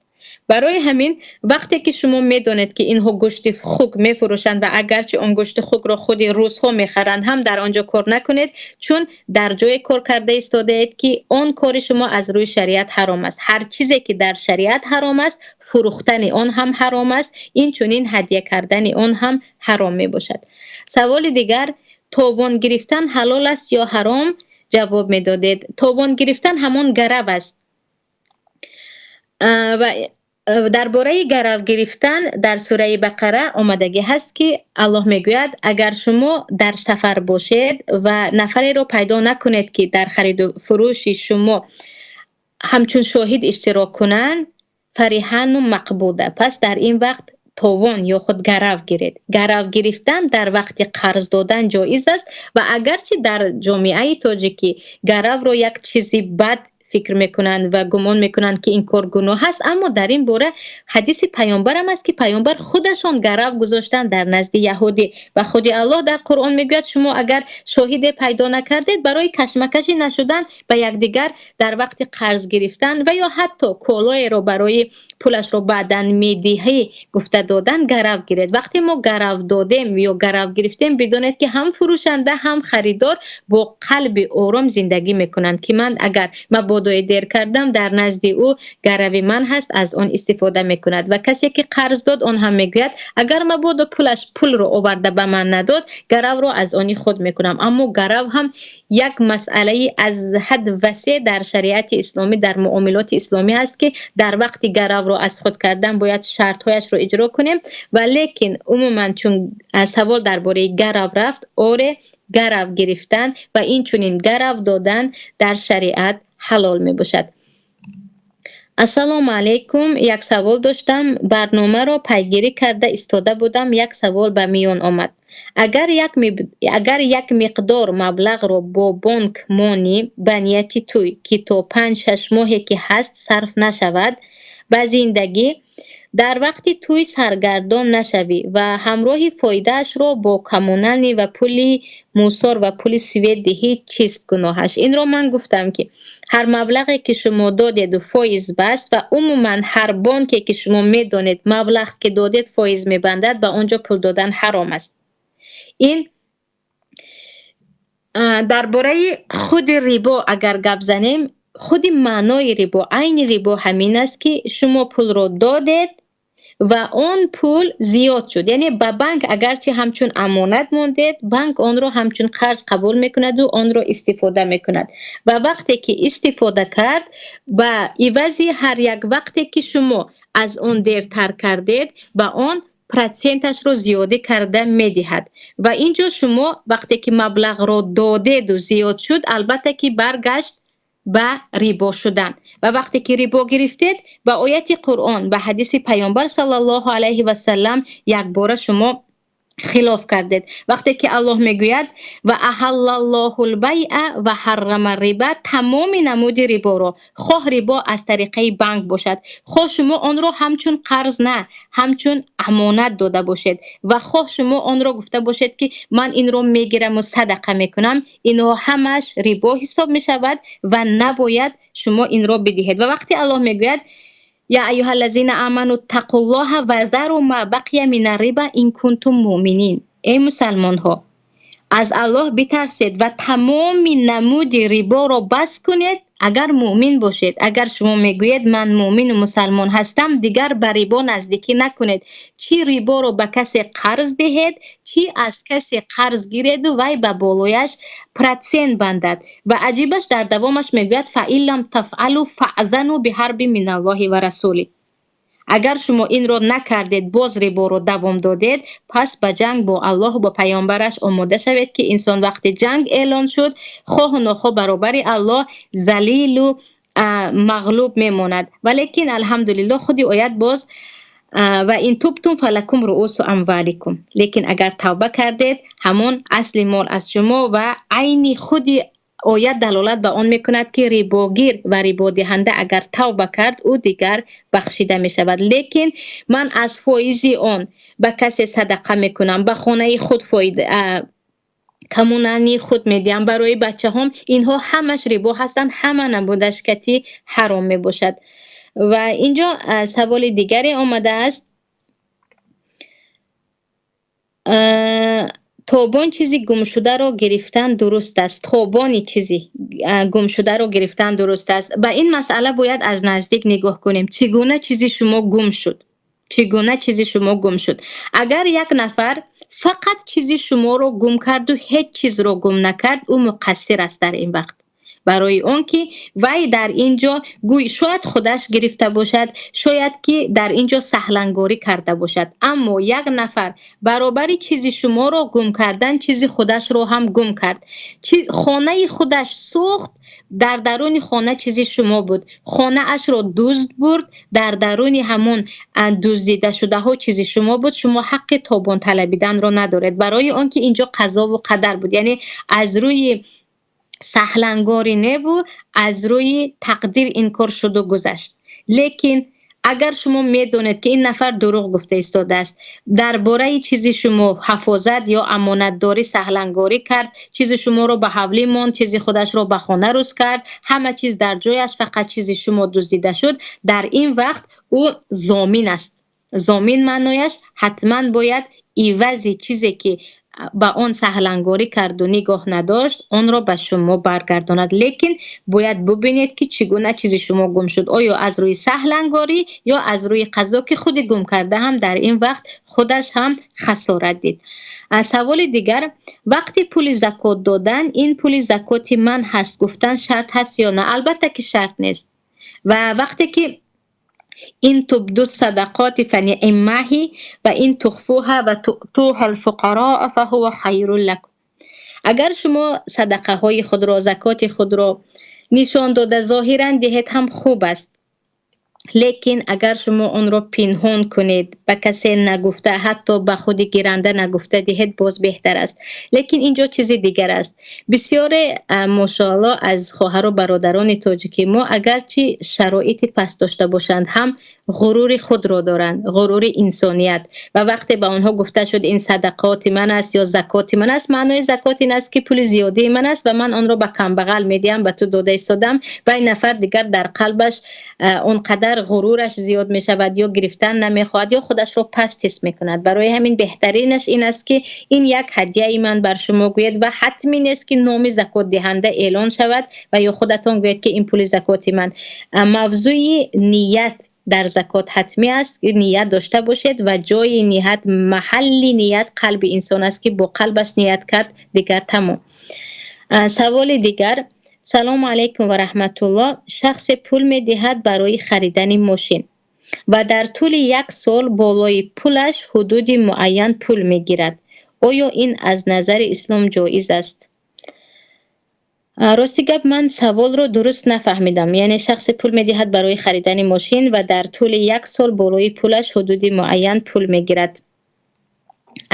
Барои ҳамин, вақте ки шумо медонед, ки инҳо гӯшти хук мефурӯшанд ва агарчи он гӯшти хукро худи русҳо мехаранд ҳам, дар он ҷо кор накунед, чун дар ҷое кор карда истодаед, ки он кори шумо аз рӯи шариат ҳаром аст. Ҳар чизе, ки дар шариат ҳаром аст, фурӯхтани он ҳам ҳаром аст, инчунин ҳадя кардани он ҳам ҳаром мебошад. Саволи дигар: товон гирифтан ҳалол аст ё ҳаром? Ҷавоб медодед. Товон гирифтан ҳамон гарав аст. Ва дар бораи гарав гирифтан дар сураи Бақара омадагӣ ҳаст, ки Аллоҳ мегӯяд: агар шумо дар сафар бошед ва нафареро пайдо накунед, ки дар хариду фурӯши шумо ҳамчун шоҳид иштирок кунанд, فرهان مقبوضة, пас дар ин вақт товон ё худ гарав гиред. Гарав гирифтан дар вақти қарз додан ҷоиз аст. Ва агарчи дар ҷомеаи тоҷикӣ гаравро як чизи бад фикр мекунанд ва гумон мекунанд, ки ин кор гуноҳ аст, аммо дар ин бора ҳадиси паёмбарам аст, ки паёмбар худашон гарав гузоштанд дар назди яҳудӣ. Ва худи Аллоҳ дар Қуръон мегӯяд: шумо агар шоҳиде пайдо накардед, барои кашмакашӣ нашудан ба якдигар дар вақти қарз гирифтан ва ё ҳатто колоеро барои пулашро баъдан медиҳӣ гуфта додан, гарав гиред. Вақте мо гарав додем ё гарав гирифтем, бидонед, ки ҳам фурӯшанда, ҳам харидор бо қалби ором зиндагӣ мекунанд, ки ман агар мабодое дер кардам, дар назди ӯ гарави ман ҳаст, аз он истифода мекунад. Ва касе ки қарз дод, он ҳам мегӯяд: агар мабодо пулаш пулро оварда ба ман надод, гаравро аз они худ мекунам. Аммо гарав ҳам як масъалаи аз ҳад васеъ дар шариати исломӣ, дар муомилоти исломӣ ҳаст, ки дар вақти гаравро аз худ кардан бояд шартҳояшро иҷро кунем. Ва лекин умуман, чун савол дар бораи гарав рафт, оре, гарав гирифтан ва инчунин гарав додан дар шариат ҳалол мебошад. Ассалому алайкум, як савол доштам. Барномаро пайгирӣ карда истода будам, як савол ба миён омад. Агар як миқдор маблағро бо бонк монӣ ба нияти тӯй, ки то 5-6 моҳе ки ҳаст сарф нашавад, ба зиндагӣ дар вақти тӯй саргардон нашавӣ ва ҳамроҳи фоидаашро бо коммунальный ва пули мусор ва пули свет диҳӣ, чист гуноҳаш? Инро ман гуфтам, ки ҳар маблағе, ки шумо додеду фоиз баст, ва умуман ҳар бонке, ки шумо медонед, маблағ ки додед, фоиз мебандад, ба он ҷо пул додан ҳаром аст. Ин дар бораи худи рибо агар гап занем, худи маънои рибо, айни рибо ҳамин аст, ки шумо пулро додед ва он пул зиёд шуд. Яъне ба банк агарчи ҳамчун амонат мондед, банк онро ҳамчун қарз қабул мекунаду онро истифода мекунад. Ва вақте ки истифода кард, ба ивази ҳар як вақте ки шумо аз он дертар кардед, ба он проценташро зиёдӣ карда медиҳад. Ва ин ҷо шумо вақте ки маблағро додеду зиёд шуд, албатта ки баргашт ба рибо шудан. Ва вақте ки рибо гирифтед, ба ояти Қуръон, ба ҳадиси паёмбар саллаллоҳу алайҳи васаллам якбора шумо Хилоф кардед. Вақте ки Аллоҳ мегӯяд: وأحل الله البيع وحرم الربا, тамоми намуди риборо, хоҳ рибо аз тариқаи банк бошад, хоҳ шумо онро ҳамчун қарз на, ҳамчун амонат дода бошед ва хоҳ шумо онро гуфта бошед, ки ман инро мегираму садақа мекунам, инҳо ҳамааш рибо ҳисоб мешавад ва набояд шумо инро бидиҳед. Ва вақте Аллоҳ мегӯяд: يا أيها الذين آمنوا اتقوا الله وذروا ما بقي من الربا إن كنتم مؤمنين, эй мусалмонҳо, аз Аллоҳ битарсед ва тамоми намуди риборо бас кунед, агар муъмин бошед. Агар шумо мегӯед, ман муъмину мусалмон ҳастам, дигар ба рибо наздикӣ накунед. Чӣ риборо ба касе қарз диҳед, чӣ аз касе қарз гиреду вай ба болояш процент бандад. Ва аҷибаш, дар давомаш мегӯяд: فإن لم تفعلوا فأذنوا بحرب من الله ورسوله. Агар шумо инро накардед, боз риборо давом додед, пас ба ҷанг бо Аллоҳу бо паёмбараш омода шавед, ки инсон вақте ҷанг эълон шуд, хоҳу нохоҳ баробари Аллоҳ залилу мағлуб мемонад. Валекин, алҳамдулиллоҳ, худи оят боз: وإن تبتم فلكم رءوس أموالكم. Лекин агар тавба кардед, ҳамон асли мол аз шумо. Ва айни худи оят далолат ба он мекунад, ки рибогир ва рибодиҳанда агар тавба кард, ӯ дигар бахшида мешавад. Лекин ман аз фоизи он ба касе садақа мекунам, ба хонаи худ, коммунални худ медиҳам, барои бачаҳом, инҳо ҳамаш рибо ҳастанд, ҳама намудаш кати ҳаром мебошад. Ва инҷо саволи дигаре омадааст: тобон чизи гумшударо гирифтан дуруст аст? Тобони чизи гумшударо гирифтан дуруст аст? Ба ин масъала бояд аз наздик нигоҳ кунем. Чӣ гуна чизи шумо гум шуд? Чӣ гуна чизи шумо гум шуд? Агар як нафар фақат чизи шуморо гум карду ҳеҷ чизро гум накард, ӯ муқассир аст дар ин вақт, барои он ки вай дар ин ҷо гӯй шояд худаш гирифта бошад, шояд ки дар ин ҷо саҳлангорӣ карда бошад. Аммо як нафар баробари чизи шуморо гум кардан чизи худашро ҳам гум кард, хонаи худаш сӯхт, дар даруни хона чизи шумо буд, хонаашро дузд бурд, дар даруни ҳамон дуздидашудаҳо чизи шумо буд, шумо ҳаққи тобон талабиданро надоред, барои он ки инҷо қазову қадар буд, яъне аз рӯи саҳлангорӣ неву аз рӯи тақдир ин кор шуду гузашт. Лекин агар шумо медонед, ки ин нафар дурӯғ гуфта истодааст, дар бораи чизи шумо ҳафозат ё амонатдорӣ саҳлангорӣ кард, чизи шуморо ба ҳавлӣ монд, чизи худашро ба хона рӯз кард, ҳама чиз дар ҷояш, фақат чизи шумо дуздида шуд, дар ин вақт ӯ зомин аст. Зомин маънояш ҳатман бояд ивази чизе, ки ба он саҳлангорӣ карду нигоҳ надошт, онро ба шумо баргардонад. Лекин бояд бубинед, ки чӣ гуна чизи шумо гум шуд: оё аз рӯи саҳлангорӣ ё аз рӯи қазо, ки худи гум карда ҳам дар ин вақт худаш ҳам хасорат дид. Саволи дигар: вақти пули закот додан, ин пули закоти ман ҳаст гуфтан шарт ҳаст ё на? Албатта ки шарт нест. Ва вақте ки إن تبدوا الصدقات فنعما هي وإن تخفوها وتؤتوها الفقراء فهو خير لكم. Агар шумо садақаҳои худро, закоти худро нишон дода, зоҳиран диҳед ҳам хуб аст, лекин агар шумо онро пинҳон кунед, ба касе нагуфта, ҳатто ба худи гиранда нагуфта диҳед, боз беҳтар аст. Лекин инҷо чизи дигар аст. Бисёре, мошоалло, аз хоҳару бародарони тоҷики мо, агарчи шароити паст дошта бошанд ҳам, ғурури худро доранд, ғурури инсоният. Ва вақте ба онҳо гуфта шуд, ин садақоти ман аст ё закоти ман аст, маънои закот ин аст, ки пули зиёдии ман аст ва ман онро ба камбағал медиҳам, ба ту дода истодам, ва ин нафар дигар дар қалбаш он қадар ғурураш зиёд мешавад, ё гирифтан намехоҳад, ё худашро паст ҳис мекунад. Барои ҳамин беҳтаринаш ин аст, ки ин як ҳадияи ман бар шумо гӯед ва ҳатмӣ нест, ки номи закотдиҳанда эълон шавад ва ё худатон гӯед, ки ин пули закоти ман. Мавзӯи ният дар закот ҳатмӣ аст, ният дошта бошед. Ва ҷои ният, маҳалли ният қалби инсон аст, ки бо қалбаш ният кард, дигар тамом. Саволи дигар: Салому алайкум ва раҳматуллоҳ. Шахсе пул медиҳад барои харидани мошин ва дар тӯли як сол болои пулаш ҳудуди муайян пул мегирад. Оё ин аз назари ислом ҷоиз аст? Рости гап, ман саволро дуруст нафаҳмидам. Яъне шахсе пул медиҳад барои харидани мошин ва дар тӯли як сол болои пулаш ҳудуди муайян пул мегирад.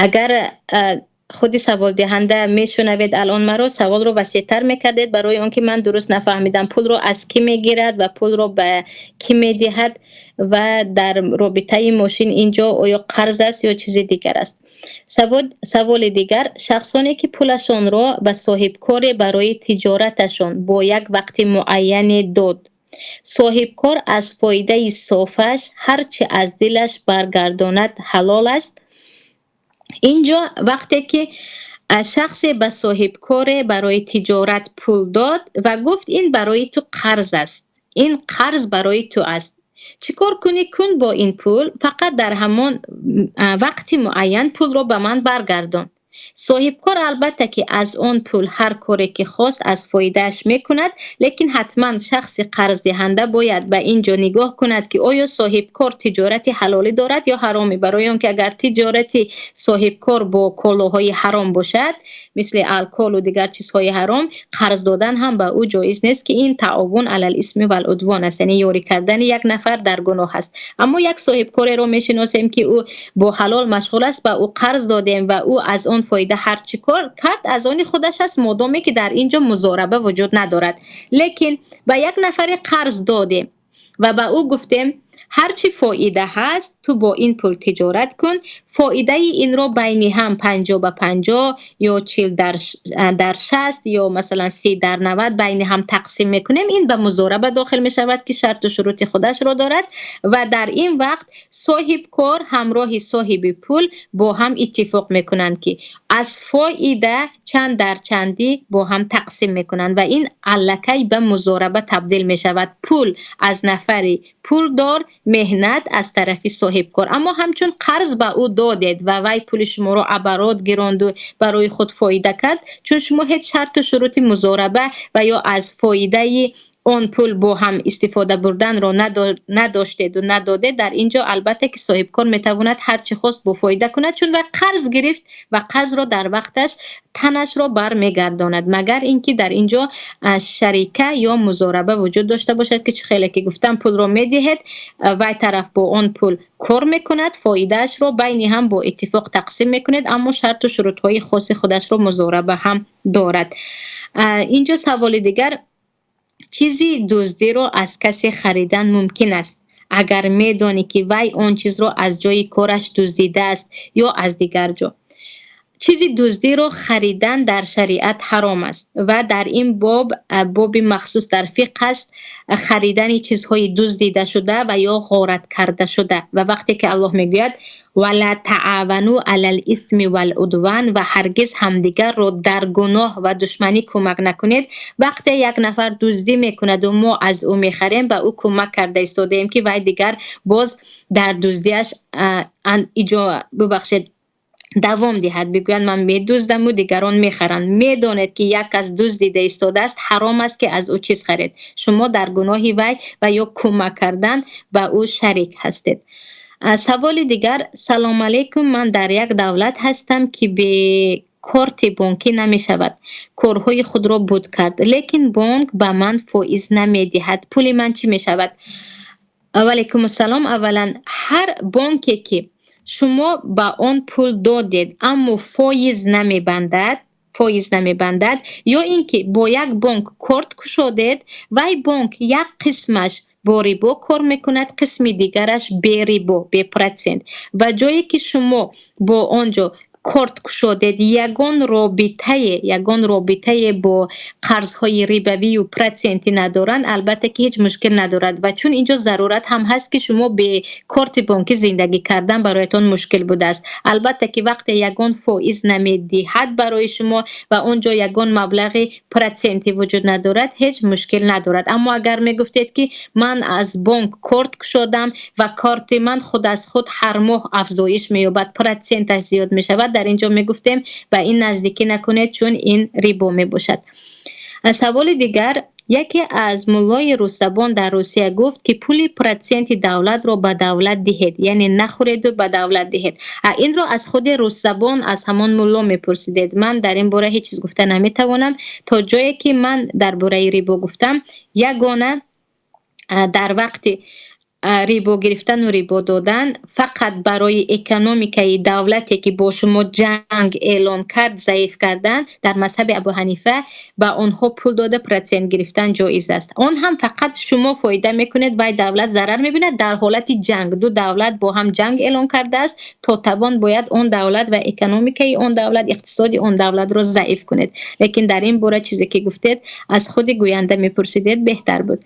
Агар худи саволдиҳанда мешунавед алон маро, саволро васеътар мекардед, барои он ки ман дуруст нафаҳмидам, пулро аз кӣ мегирад ва пулро ба кӣ медиҳад ва дар робитаи мошин инҷо оё қарз аст ё чизи дигар аст. Саволи дигар: шахсоне ки пулашонро ба соҳибкоре барои тиҷораташон бо як вақти муайяне дод, соҳибкор аз фоидаи софаш ҳар чӣ аз дилаш баргардонад, ҳалол аст? Инҷо вақте ки шахсе ба соҳибкоре барои тиҷорат пул дод ва гуфт, ин барои ту қарз аст, ин қарз барои ту аст, чӣ кор кунӣ кун бо ин пул, фақат дар ҳамон вақти муайян пулро ба ман баргардон. Соҳибкор албатта ки аз он пул ҳар коре ки хост аз фоидааш мекунад, лекин ҳатман шахси қарздиҳанда бояд ба ин ҷо нигоҳ кунад, ки оё соҳибкор тиҷорати ҳалолӣ дорад ё ҳаромӣ. Барои он ки агар тиҷорати соҳибкор бо колоҳои ҳаром бошад, мисли алкоҳолу дигар чизҳои ҳаром, қарз додан ҳам ба ӯ ҷоиз нест, ки ин таовун алал исми вал удвон аст, яъне ёрӣ кардани як нафар дар гуноҳ аст. Аммо як соҳибкореро мешиносем, ки ӯ бо ҳалол машғул аст, ба ӯ қарз додем ва ӯ аз он фоида ҳар чӣ кор кард, аз они худаш аст, модоме ки дар ин ҷо музораба вуҷуд надорад. Лекин ба як нафаре қарз додем ва ба ӯ гуфтем, ҳар чӣ фоида ҳаст, ту бо ин пул тиҷорат кун, фоидаи инро байни ҳам 50 ба 50 ё 40 дар 60 ё масалан 30 дар 90 байни ҳам тақсим мекунем. Ин ба музораба дохил мешавад, ки шарту шурути худашро дорад, ва дар ин вақт соҳибкор ҳамроҳи соҳиби пул бо ҳам иттифоқ мекунанд, ки аз фоида чанд дар чандӣ бо ҳам тақсим мекунанд, ва ин аллакай ба музораба табдил мешавад. Пул аз нафари пулдор, меҳнат аз тарафи соҳибкор. Аммо ҳамчун қарз ба ӯ додед ва вай пули шуморо оборот гиронду барои худ фоида кард, чун шумо ҳеҷ шарту шурути музораба ва ё аз фоидаи он пул бо ҳам истифода бурданро надоштеду надодед, дар ин ҷо албатта ки соҳибкор метавонад ҳар чӣ хост бо фоида кунад, чун вай қарз гирифт ва қарзро дар вақташ танашро бармегардонад, магар ин ки дар ин ҷо шарика ё музораба вуҷуд дошта бошад, ки чӣ хеле ки гуфтам, пулро медиҳед, вай тараф бо он пул кор мекунад, фоидаашро байни ҳам бо иттифоқ тақсим мекунед, аммо шарту шурутҳои хоси худашро музораба ҳам дорад. Инҷо саволи дигар: чизи дуздиро аз касе харидан мумкин аст, агар медонӣ, ки вай он чизро аз ҷои кораш дуздидааст ё аз дигар ҷо? Чизи дуздиро харидан дар шариат ҳаром аст ва дар ин боб боби махсус дар фиқҳ аст, харидани чизҳои дуздида шуда ва ё ғорат карда шуда. Ва вақте ки Аллоҳ мегӯяд: «Вала таавану алал исми вал удван», ва ҳаргиз ҳамдигарро дар гуноҳ ва душманӣ кӯмак накунед. Вақте як нафар дуздӣ мекунаду мо аз ӯ мехарем, ба ӯ кӯмак карда истодаем, ки вай дигар боз дар дуздиаш бубахшед, давом диҳад, бигӯяд, ман медуздаму дигарон мехаранд. Медонед, ки як кас дуздида истодааст, ҳаром аст, ки аз ӯ чиз харед. Шумо дар гуноҳи вай ва ё кӯмак кардан ба ӯ шарик ҳастед. Саволи дигар: салом алейкум, ман дар як давлат ҳастам, ки бе корти бонкӣ намешавад корҳои худро буд кард, лекин бонк ба ман фоиз намедиҳад, пули ман чӣ мешавад? Ваалайкум ассалом. Аввалан, ҳар бонке ки шумо ба он пул додед, аммо фоиз намебандад, ё ин ки бо як бонк корт кушодед, вай бонк як қисмаш бо рибо кор мекунад, қисми дигараш берибо, бепроцент, ва ҷое ки шумо бо он ҷо корт кушодед, ягон робитае бо қарзҳои рибавию процентӣ надоранд, албатта ки ҳеҷ мушкил надорад. Ва чун инҷо зарурат ҳам ҳаст, ки шумо бе корти бонкӣ зиндагӣ кардан бароятон мушкил будааст, албатта ки вақте ягон фоиз намедиҳад барои шумо ва он ҷо ягон маблағи процентӣ вуҷуд надорад, ҳеҷ мушкил надорад. Аммо агар мегуфтед, ки ман аз бонк корт кушодам ва корти ман худ аз худ ҳар моҳ афзоиш меёбад, проценташ зиёд мешавад, дар ин ҷо мегуфтем, ба ин наздикӣ накунед, чун ин рибо мебошад. Саволи дигар: яке аз муллои русзабон дар Русия гуфт, ки пули проценти давлатро ба давлат диҳед, яъне нахӯреду ба давлат диҳед. Инро аз худи русзабон, аз ҳамон мулло мепурсидед. Ман дар ин бора ҳеҷ чиз гуфта наметавонам. То ҷое ки ман дар бораи рибо гуфтам, ягона дар вақти Рибо гирифтану рибо додан фақат барои экономикаи давлате, ки бо шумо ҷанг эълон кард, заиф кардан, дар мазҳаби Абу Ҳанифа ба онҳо пул дода, процент гирифтан ҷоиз аст. Он ҳам фақат шумо фоида мекунед, вай давлат зарар мебинад. Дар ҳолати ҷанг, ду давлат бо ҳам ҷанг эълон кардааст, то тавон бояд он давлат ва экономикаи он давлат, иқтисоди он давлатро заиф кунед. Лекин дар ин бора чизе ки гуфтед, аз худи гӯянда мепурсидед, беҳтар буд.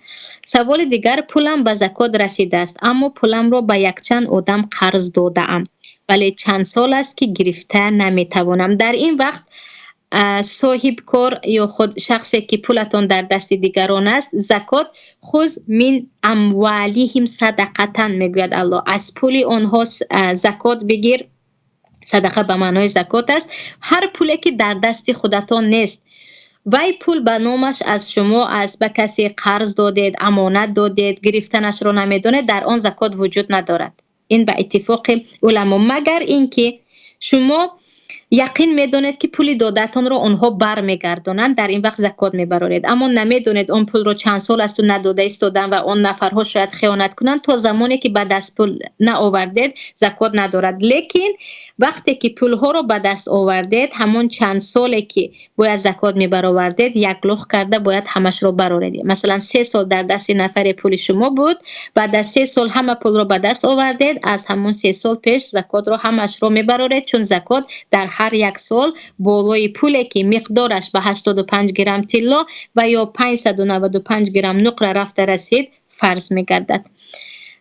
Саволи дигар: пулам ба закот расидааст, аммо пуламро ба якчанд одам қарз додаам, вале чанд сол аст, ки гирифта наметавонам. Дар ин вақт соҳибкор ё худ шахсе, ки пулатон дар дасти дигарон аст, закот خذ من أموالهم صدقة мегӯяд Аллоҳ, аз пули онҳо закот бигир. Садақа ба маънои закот аст. Ҳар пуле, ки дар дасти худатон нест, вай пул ба номаш аз шумо аст, ба касе қарз додед, амонат додед, гирифтанашро намедонед, дар он закот вуҷуд надорад. Ин ба иттифоқи уламо, магар ин ки шумо яқин медонед, ки пули додаатонро онҳо бармегардонанд, дар ин вақт закот мебароред. Аммо намедонед, он пулро чанд сол асту надода истодан ва он нафарҳо шояд хиёнат кунанд, то замоне ки ба даст пул наовардед, закот надорад. Лекин вақте ки пулҳоро ба даст овардед, ҳамон чанд соле ки бояд закот мебаровардед, яклух карда бояд ҳамашро бароред. Масалан, 3 сол дар дасти нафаре пули шумо буд, баъд аз 3 сол ҳама пулро ба даст овардед, аз ҳамон 3 сол пеш закотро ҳамашро мебароред, чун закот дар ҳар як сол болои пуле, ки миқдораш ба 85 грамм тилло ва ё 595 грамм нуқра рафта расид, фарз мегардад.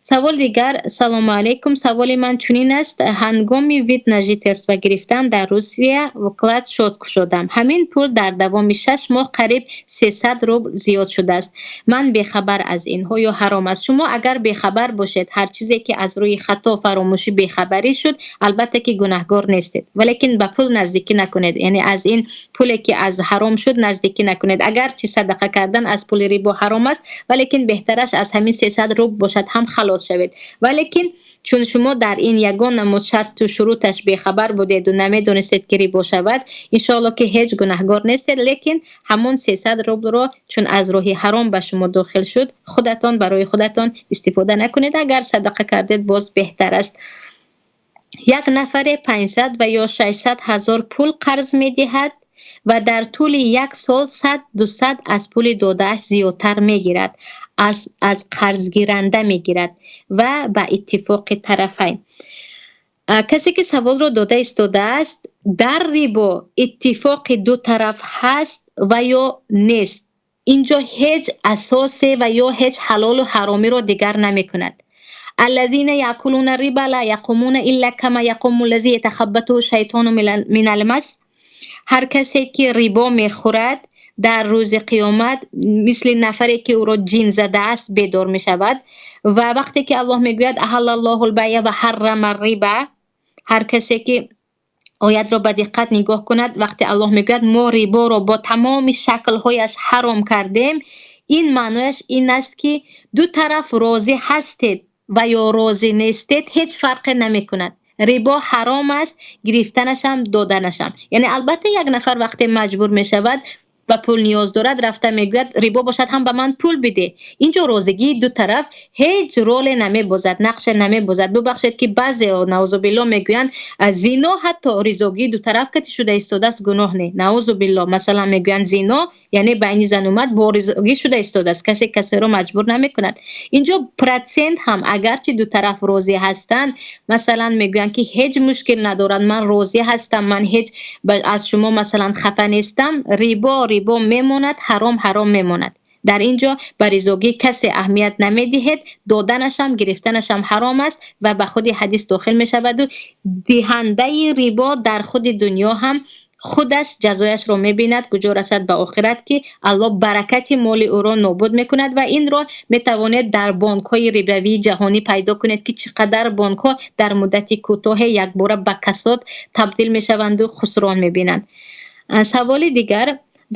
Саволи дигар: Салому алайкум, саволи ман чунин аст: ҳангоми вид на жительство гирифтан дар Русия вклад счёт кушодам. Ҳамин пул дар давоми 6 моҳ қариб 300 рубл зиёд шудааст. Ман бехабар аз инҳо, ё ҳаром аст? Шумо агар бехабар бошед, ҳар чизе ки аз рӯи хато, фаромӯшӣ, бехабарӣ шуд, албатта ки гунаҳгор нестед, валекин ба пул наздикӣ накунед, яъне аз ин пуле, ки аз ҳаром шуд, наздикӣ накунед. Агарчи садақа кардан аз пули рибо ҳаром аст, валекин беҳтараш аз ҳамин 300 рубл бошад ҳам халос шавед. Валекин чун шумо дар ин ягон намуд шарту шуруташ бехабар будеду намедонистед, ки рибо шавад, иншоалло ки ҳеҷ гунаҳгор нестед. Лекин ҳамон 300 рублро, чун аз роҳи ҳаром ба шумо дохил шуд, худатон барои худатон истифода накунед. Агар садақа кардед, боз беҳтар аст. Як нафаре 500 ва ё 600 ҳазор пул қарз медиҳад ва дар тӯли як сол 100, 200 аз пули додааш зиёдтар мегирад, аз қарзгиранда мегирад ва ба иттифоқи тарафайн. Касе ки саволро дода истодааст, дар рибо иттифоқи ду тараф ҳаст ва ё нест, инҷо ҳеҷ асосе ва ё ҳеҷ ҳалолу ҳаромиро дигар намекунад. الذين يأكلون الربا لا يقومون إلا كما يقوم الذي يتخبطه الشيطان من المس. Ҳар касе ки рибо мехӯрад, дар рӯзи қиёмат мисли нафаре, ки ӯро ҷин задааст, бедор мешавад. Ва вақте ки Аллоҳ мегӯяд: أحل الله البيع وحرم الربا, ҳар касе ки оятро ба диққат нигоҳ кунад, вақте Аллоҳ мегӯяд: мо риборо бо тамоми шаклҳояш ҳаром кардем, ин маънояш ин аст, ки ду тараф розӣ ҳастед ва ё розӣ нестед, ҳеҷ фарқе намекунад, рибо ҳаром аст, гирифтанашам, доданашам. Яъне албатта як нафар вақте маҷбур мешавад, ба пул ниёз дорад, рафта мегӯяд: рибо бошад ҳам ба ман пул бидеҳ. Инҷо розигии ду тараф ҳеҷ роле намебозад, нақше намебозад. Бубахшед, ки баъзео, наузубилло, мегӯянд, зино ҳатто ризогии ду тараф кати шуда истодааст, гуноҳ не, наузубилло. Масалан, мегӯянд, зино, яъне байни зану мард бо ризогӣ шуда истодааст, касе касеро маҷбур намекунад. Инҷо процент ҳам агарчи ду тараф розӣ ҳастанд, масалан, мегӯянд, ки ҳеҷ мушкил надорад, ман розӣ ҳастам, ман ҳеҷ аз шумо, масалан, хафа нестам, рибо рибо мемонад, ҳаром ҳаром мемонад. Дар ин ҷо ба ризогӣ касе аҳамият намедиҳед, доданашам, гирифтанашам ҳаром аст ва ба худи ҳадис дохил мешаваду диҳандаи рибо дар худи дунё ҳам худаш ҷазояшро мебинад, куҷо расад ба охират, ки Аллоҳ баракати моли ӯро нобуд мекунад. Ва инро метавонед дар бонкҳои рибавии ҷаҳонӣ пайдо кунед, ки чӣ қадар бонкҳо дар муддати кӯтоҳе якбора ба касод табдил мешаванду хусрон мебинанд. Саволи дигар: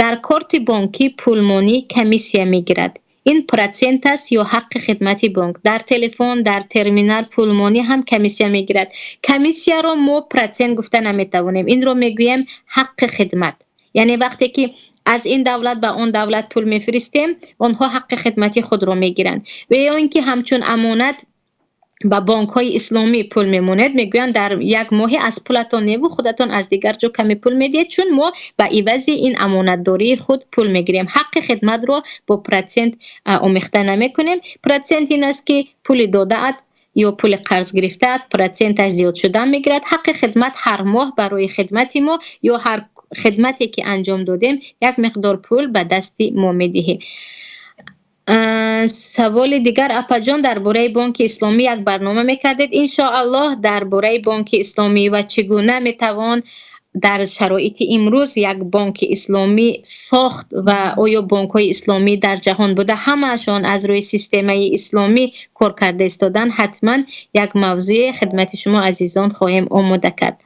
дар корти бонкӣ пулмонӣ комиссия мегирад, ин процент аст ё ҳаққи хидмати бонк? Дар телефон, дар терминал пулмонӣ ҳам комиссия мегирад. Комиссияро мо процент гуфта наметавонем, инро мегӯем ҳаққи хидмат. Яъне вақте ки аз ин давлат ба он давлат пул мефиристем, онҳо ҳаққи хидмати худро мегиранд ва ё ин ки ҳамчун амонат. Ба бонкҳои исломӣ пул мемонед, мегӯянд, дар як моҳе аз пулатон неву худатон аз дигар ҷо каме пул медиҳед, чун мо ба ивази ин амонатдории худ пул мегирем. Ҳаққи хидматро бо процент омехта намекунем. Процент ин аст, ки пули додаат ё пули қарз гирифтаат проценташ зиёд шудан мегирад. Ҳаққи хидмат ҳар моҳ барои хидмати мо ё ҳар хидмате ки анҷом додем, як миқдор пул ба дасти мо медиҳӣ. Саволи дигар: апаҷон, дар бораи бонки исломӣ як барнома мекардед. Иншоаллоҳ, дар бораи бонки исломӣ ва чӣ гуна метавон дар шароити имрӯз як бонки исломӣ сохт ва оё бонкҳои исломӣ дар ҷаҳон буда, ҳамаашон аз рӯи системаи исломӣ кор карда истоданд, ҳатман як мавзӯе хидмати шумо азизон хоҳем омода кард.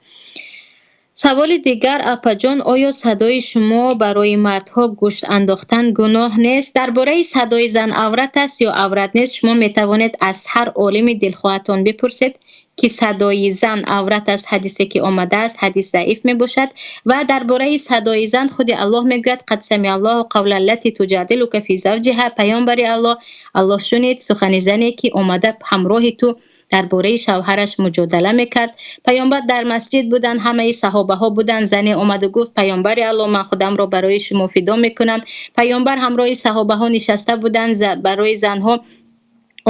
Саволи дигар: апаҷон, оё садои шумо барои мардҳо гӯш андохтан гуноҳ нест? Дар бораи садои зан аврат аст ё аврат нест, шумо метавонед аз ҳар олими дилхоҳатон бипурсед, ки садои зан аврат аст. Ҳадисе ки омадааст, ҳадис заиф мебошад. Ва дар бораи садои зан худи Аллоҳ мегӯяд: قد سمع الله قول التي تجادلك في زوجها. Паёмбари Аллоҳ, Аллоҳ шунид сухани зане, ки омада ҳамроҳи ту дар бораи шавҳараш муҷодала мекард. Паёмбар дар масҷид буданд, ҳамаи саҳобаҳо буданд. Зане омаду гуфт: «Паёмбари Аллоҳ, ман худамро барои шумо фидо мекунам». Паёмбар ҳамроҳи саҳобаҳо нишаста буданд, барои занҳо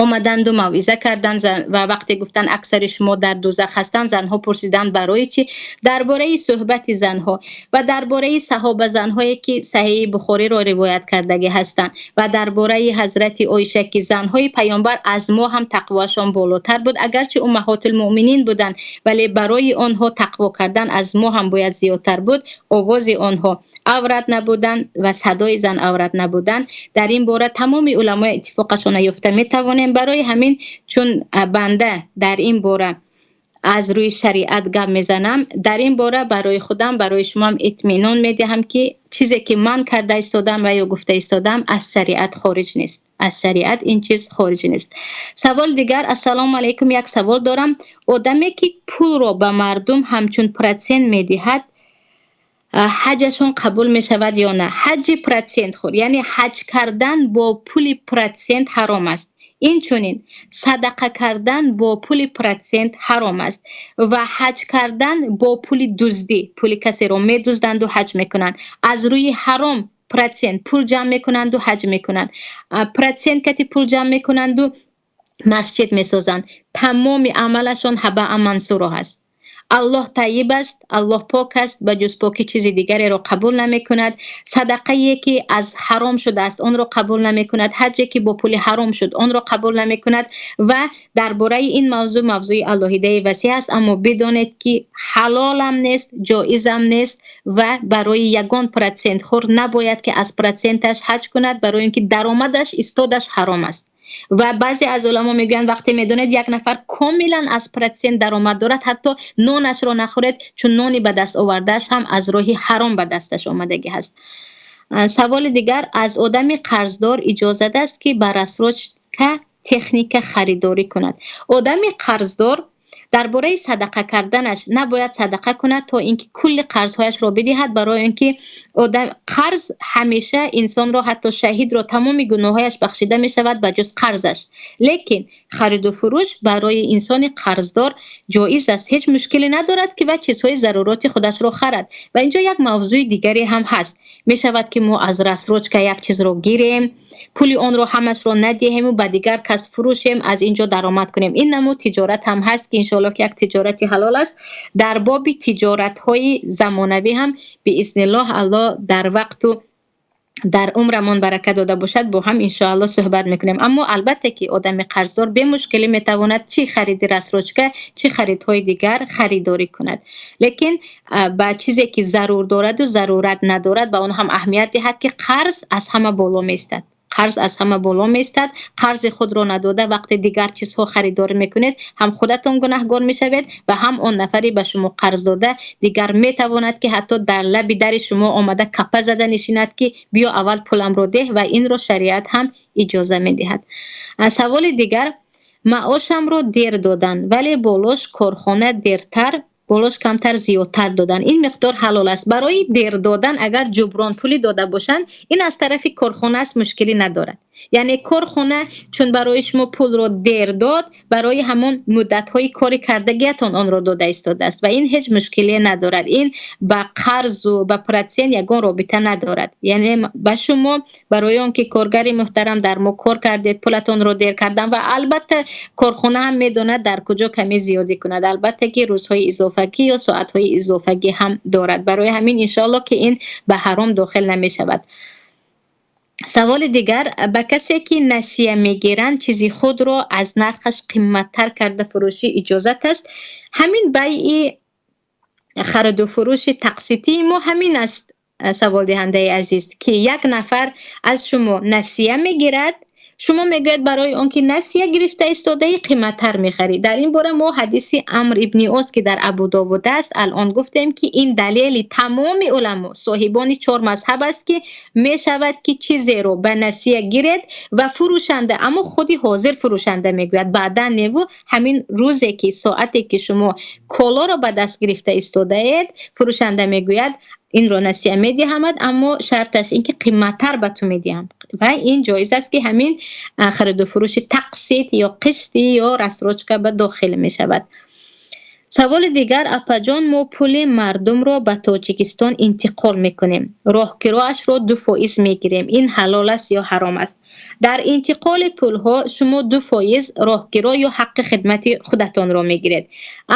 омаданду мавъиза карданд ва вақте гуфтанд, аксари шумо дар дузах ҳастанд, занҳо пурсиданд, барои чӣ? Дар бораи суҳбати занҳо ва дар бораи саҳоба занҳое, ки Саҳеҳи Бухориро ривоят кардагӣ ҳастанд, ва дар бораи ҳазрати Оиша, ки занҳои паёмбар аз мо ҳам тақвоашон болотар буд, агарчи уммаҳотулмуъминин буданд, вале барои онҳо тақво кардан аз мо ҳам бояд зиёдтар буд. Овози онҳо аврат набудан ва садои зан аврат набудан, дар ин бора тамоми уламои иттифоқашона ёфта метавонем. Барои ҳамин, чун банда дар ин бора аз рӯи шариат гап мезанам, дар ин бора барои худам, барои шумоам итминон медиҳам, ки чизе ки ман карда истодам ва ё гуфта истодам, аз шариат хориҷ нест, аз шариат ин чиз хориҷ нест. Савол дигар: ассалому алайкум, як савол дорам. Одаме ки пулро ба мардум ҳамчун процент медиҳад, ҳаҷашон қабул мешавад ё на? Ҳаҷи процентхӯр, яъне ҳаҷ кардан бо пули процент ҳаром аст. Инчунин садақа кардан бо пули процент ҳаром аст ва ҳаҷ кардан бо пули дуздӣ, пули касеро медузданду ҳаҷ мекунанд, аз рӯи ҳаром процент пул ҷамъ мекунанду ҳаҷ мекунанд, процент кати пул ҷамъ мекунанду масҷид месозанд, тамоми амалашон ҳабаа мансуро ҳаст. Аллоҳ тайиб аст, Аллоҳ пок аст, ба ҷуз покӣ чизи дигареро қабул намекунад. Садақае ки аз ҳаром шудааст, онро қабул намекунад. Ҳаҷе ки бо пули ҳаром шуд, онро қабул намекунад. Ва дар бораи ин мавзӯъ мавзӯи алоҳидаи васеъ аст, аммо бидонед, ки ҳалолам нест, ҷоизам нест ва барои ягон процентхӯр набояд, ки аз проценташ ҳаҷ кунад, барои ин ки даромадаш истодаш ҳаром аст. Ва баъзе аз уламо мегӯянд, вақте медонед, як нафар комилан аз процент даромад дорад, ҳатто нонашро нахӯред, чун нони ба даст овардааш ҳам аз роҳи ҳаром ба дасташ омадагӣ ҳаст. Саволи дигар: аз одами қарздор иҷозат аст, ки ба рассрочка техника харидорӣ кунад? Одами қарздор дар бораи садақа карданаш, набояд садақа кунад, то ин ки кулли қарзҳояшро бидиҳад, барои он ки одам қарз ҳамеша инсонро, ҳатто шаҳидро тамоми гуноҳҳояш бахшида мешавад, ба ҷуз қарзаш. Лекин хариду фурӯш барои инсони қарздор ҷоиз аст, ҳеҷ мушкиле надорад, ки ва чизҳои заруроти худашро харад. Ва инҷо як мавзӯи дигаре ҳам ҳаст. Мешавад, ки мо аз рассрочка як чизро гирем, пули онро ҳамашро надиҳему ба дигар кас фурӯшем, аз ин ҷо даромад кунем. Ин намуд тиҷорат ҳам ҳаст, ки иншоалло ки як тиҷорати ҳалол аст. Дар боби тиҷоратҳои замонавӣ ҳам, биизниллоҳ, Аллоҳ дар вақту дар умрамон барака дода бошад, бо ҳам иншоалло суҳбат мекунем. Аммо албатта ки одами қарздор бемушкилӣ метавонад чӣ хариди рассрочка, чӣ харидҳои дигар харидорӣ кунад, лекин ба чизе ки зарур дораду зарурат надорад, ба он ҳам аҳамият диҳад, ки қарз аз ҳама боло меистад, қарз аз ҳама боло меистад. Қарзи худро надода, вақте дигар чизҳо харидорӣ мекунед, ҳам худатон гунаҳгор мешавед ва ҳам он нафаре ба шумо қарз дода дигар метавонад, ки ҳатто дар лаби дари шумо омада, капа зада нишинад, ки биё, аввал пуламро деҳ, ва инро шариат ҳам иҷоза медиҳад. Саволи дигар: маошамро дер доданд, вале болош корхона дертар, болош камтар зиёдтар додан, ин миқдор ҳалол аст? Барои дер додан агар ҷубронпулӣ дода бошанд, ин аз тарафи корхона аст, мушкилӣ надорад. Яъне корхона чун барои шумо пулро дер дод, барои ҳамон муддатҳои кори кардагиатон онро дода истодааст ва ин ҳеҷ мушкиле надорад. Ин ба қарзу ба процент ягон робита надорад. Яъне ба шумо барои он ки коргари муҳтарам, дар мо кор кардед, пулатонро дер кардам, ва албатта корхона ҳам медонад, дар куҷо каме зиёдӣ кунад. Албатта ки рӯзҳои изофагӣ ё соатҳои изофагӣ ҳам дорад. Барои ҳамин, иншоалло, ки ин ба ҳаром дохил намешавад. Саволи дигар: ба касе ки насия мегиранд, чизи худро аз нархаш қимматтар карда фурӯшӣ иҷозат аст? Ҳамин байъи хариду фурӯши тақситии мо ҳамин аст, саволдиҳандаи азиз, ки як нафар аз шумо насия мегирад, шумо мегӯяд, барои он ки насия гирифта истодаи, қиматтар мехарӣ. Дар ин бора мо ҳадиси Амр ибни Ос, ки дар Абудовуд аст, алон гуфтем, ки ин далели тамоми уламо, соҳибони чор мазҳаб аст, ки мешавад ки чизеро ба насия гиред ва фурӯшанда, аммо худи ҳозир фурӯшанда мегӯяд, баъдан неву ҳамин рӯзе ки, соате ки шумо колоро ба даст гирифта истодаед, фурӯшанда мегӯяд, инро насия медиҳамад, аммо шарташ ин ки қиматтар ба ту медиҳам, ва ин ҷоиз аст, ки ҳамин хариду фурӯши тақсит ё қистӣ ё рассрочка ба дохил мешавад. Саволи дигар: апаҷон, мо пули мардумро ба Тоҷикистон интиқол мекунем, роҳкироашро 2% мегирем, ин ҳалол аст ё ҳаром аст? Дар интиқоли пулҳо шумо 2% роҳкиро ё ҳаққи хидмати худатонро мегиред,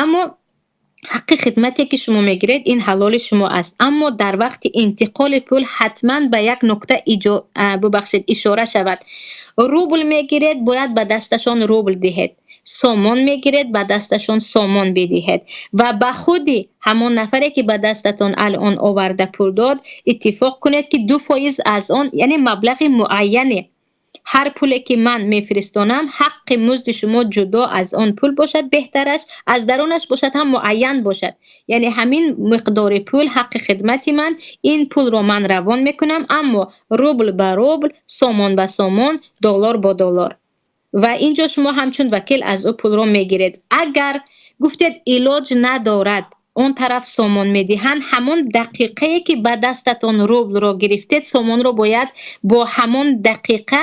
аммо ҳаққи хидмате ки шумо мегиред, ин ҳалоли шумо аст. Аммо дар вақти интиқоли пул ҳатман ба як нукта, бубахшед, ишора шавад. Рубл мегиред, бояд ба дасташон рубл диҳед, сомон мегиред, ба дасташон сомон бидиҳед ва ба худи ҳамон нафаре ки ба дастатон алон оварда пул дод, иттифоқ кунед, ки 2% аз он, яъне маблағи муайяне, ҳар пуле ки ман мефиристонам, ҳаққи музди шумо ҷудо аз он пул бошад, беҳтараш аз дарунаш бошад ҳам, муайян бошад. Яъне ҳамин миқдори пул ҳаққи хидмати ман, ин пулро ман равон мекунам, аммо рубл ба рубл, сомон ба сомон, доллар бо доллар, ва инҷо шумо ҳамчун вакил аз ӯ пулро мегиред. Агар гуфтед, илоҷ надорад, он тараф сомон медиҳанд, ҳамон дақиқае ки ба дастатон рублро гирифтед, сомонро бояд бо ҳамон дақиқа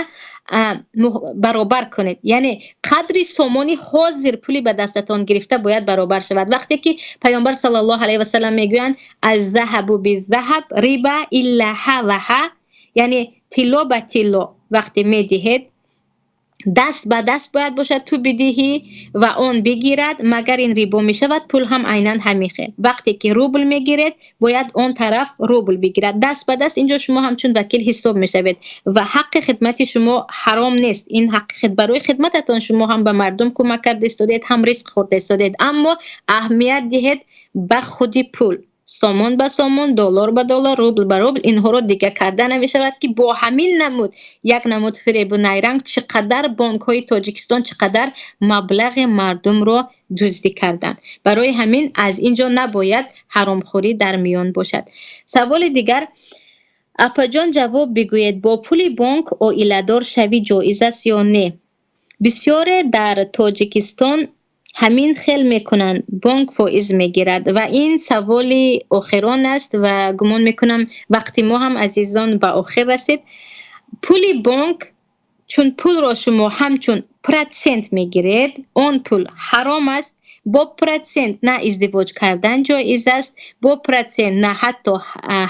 баробар кунед. Яъне қадри сомони ҳозир пули ба дастатон гирифта бояд баробар шавад. Вақте ки Паёмбар саллаллоҳу алайҳи васалам мегӯянд: الذهب بالذهب ربا إلا ها و ها, яъне тилло ба тилло вақте медиҳед, даст ба даст бояд бошад, ту бидиҳӣ ва он бигирад, магар ин рибо мешавад. Пул ҳам айнан ҳамин хел: вақте ки рубл мегиред, бояд он тараф рубл бигирад, даст ба даст. Инҷо шумо ҳамчун вакил ҳисоб мешавед ва ҳаққи хидмати шумо ҳаром нест. Ин ҳаққи барои хидмататон шумо ҳам ба мардум кӯмак карда истодед, ҳам ризқ хӯрда истодед. Аммо аҳамият диҳед ба худи пул: сомон ба сомон, доллар ба доллар, рубл ба рубл. Инҳоро дига карда намешавад, ки бо ҳамин намуд як намуд фиребу найранг чӣ қадар бонкҳои Тоҷикистон чӣ қадар маблағи мардумро дуздӣ карданд. Барои ҳамин аз ин ҷо набояд ҳаромхӯрӣ дар миён бошад. Саволи дигар: апаҷон, ҷавоб бигӯед, бо пули бонк оиладор шавӣ ҷоиз аст ё не? Бисёре дар Тоҷикистон ҳамин хел мекунанд, бонк фоиз мегирад. Ва ин саволи охирон аст ва гумон мекунам, вақти мо ҳам, азизон, ба охир расид. Пули бонк, чун пулро шумо ҳамчун процент мегиред, он пул ҳаром аст. Бо процент на издивоҷ кардан ҷоиз аст, бо процент на ҳатто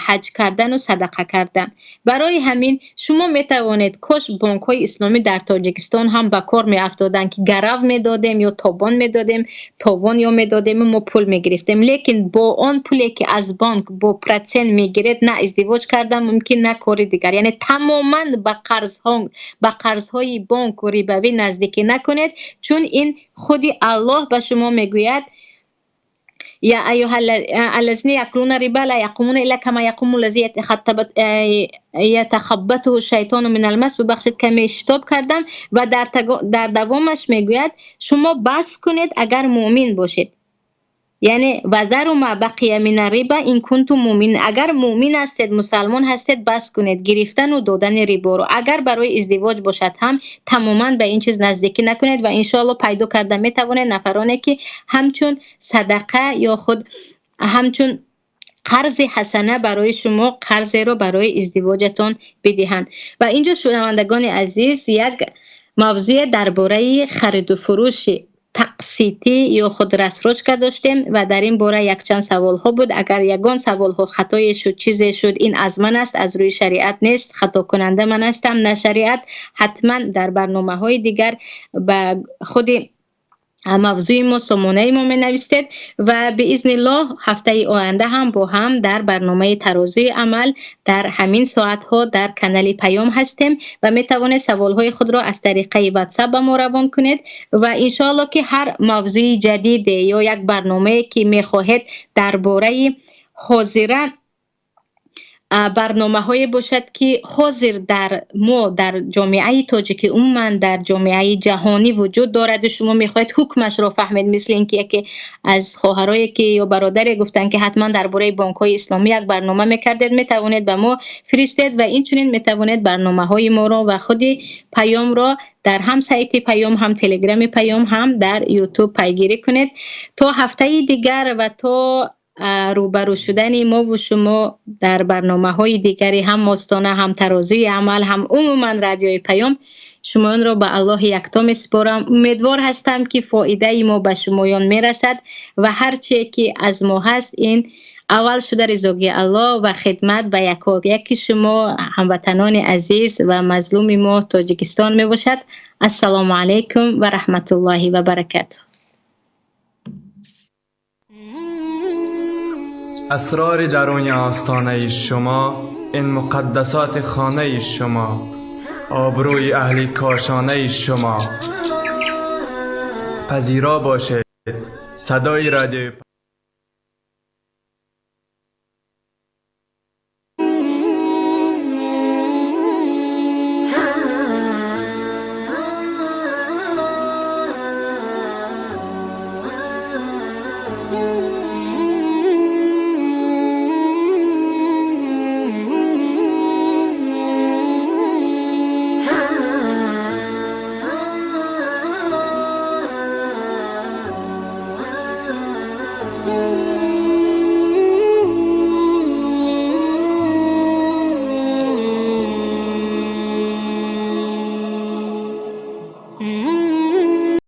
ҳаҷ кардану садақа кардан. Барои ҳамин шумо метавонед, кош бонкҳои исломӣ дар Тоҷикистон ҳам ба кор меафтоданд, ки гарав медодем ё тобон медодем, товон ё медодему мо пул мегирифтем. Лекин бо он пуле ки аз бонк бо процент мегиред, на издивоҷ кардан мумкин, на кори дигар. Яъне тамоман ба қарзҳои бонку рибавӣ наздикӣ накунед, чун ин худи Аллоҳ ба шумо мегӯяд: يا أيها الذين يأكلون الربا لا يقومون إلا كما يقوم الذي يتخبطه الشيطان من المس. Бубахшед, каме иштоб кардам. Ва дар давомаш мегӯяд: шумо бас кунед, агар муъмин бошед, яъне وذروا ما بقي من الربا إن كنتم مؤمنين. Агар муъмин ҳастед, мусалмон ҳастед, бас кунед гирифтану додани риборо. Агар барои издивоҷ бошад ҳам, тамоман ба ин чиз наздикӣ накунед ва иншоалло пайдо карда метавонед нафароне ки ҳамчун садақа ё худ ҳамчун қарзи ҳасана барои шумо, қарзеро барои издивоҷатон бидиҳанд. Ва инҷо, шунавандагони азиз, як мавзӯе дар бораи хариду фурӯши тақситӣ ё худ рассрочка доштем ва дар ин бора якчанд саволҳо буд. Агар ягон саволҳо хатое шуд, чизе шуд, ин аз ман аст, аз рӯи шариат нест, хатокунанда ман ҳастам, на шариат. Ҳатман дар барномаҳои дигар ба худи мавзӯи мо, сомонаи мо менависед ва биизниллоҳ ҳафтаи оянда ҳам бо ҳам дар барномаи Тарозуи амал дар ҳамин соатҳо дар канали Паём ҳастем ва метавонед саволҳои худро аз тариқаи WhatsApp ба мо равон кунед ва иншоалло ки ҳар мавзӯи ҷадиде ё як барномае ки мехоҳед дар бораи ҳозира барномаҳое бошад, ки ҳозир дар мо, дар ҷомеаи тоҷикӣ, умуман дар ҷомеаи ҷаҳонӣ вуҷуд дораду шумо мехоҳед ҳукмашро фаҳмед, мисли ин ки яке аз хоҳарое ки ё бародаре гуфтанд, ки ҳатман дар бораи бонкҳои исломӣ як барнома мекардед, метавонед ба мо фиристед ва инчунин метавонед барномаҳои моро ва худи Паёмро дар ҳам сайти Паём, ҳам Телеграми Паём, ҳам дар Ютуб пайгирӣ кунед. То ҳафтаи дигар ва то рӯбарӯ шудани мову шумо дар барномаҳои дигари ҳам Остона, ҳам Тарозуи амал, ҳам умуман Радиои Паём, шумоёнро ба Аллоҳи якто месупорам. Умедвор ҳастам, ки фоидаи мо ба шумоён мерасад ва ҳар чие ки аз мо ҳаст, ин аввал шуда ризогии Аллоҳ ва хидмат ба якояки шумо, ҳамватанони азиз ва мазлуми мо, Тоҷикистон мебошад. Ассалому алайкум ва раҳматуллоҳи ва баракатуҳ. اسرار درون آستانه شما، این مقدسات خانه شما، آبروی اهل کاشانه شما، پذیرا باشد صدای رادیو.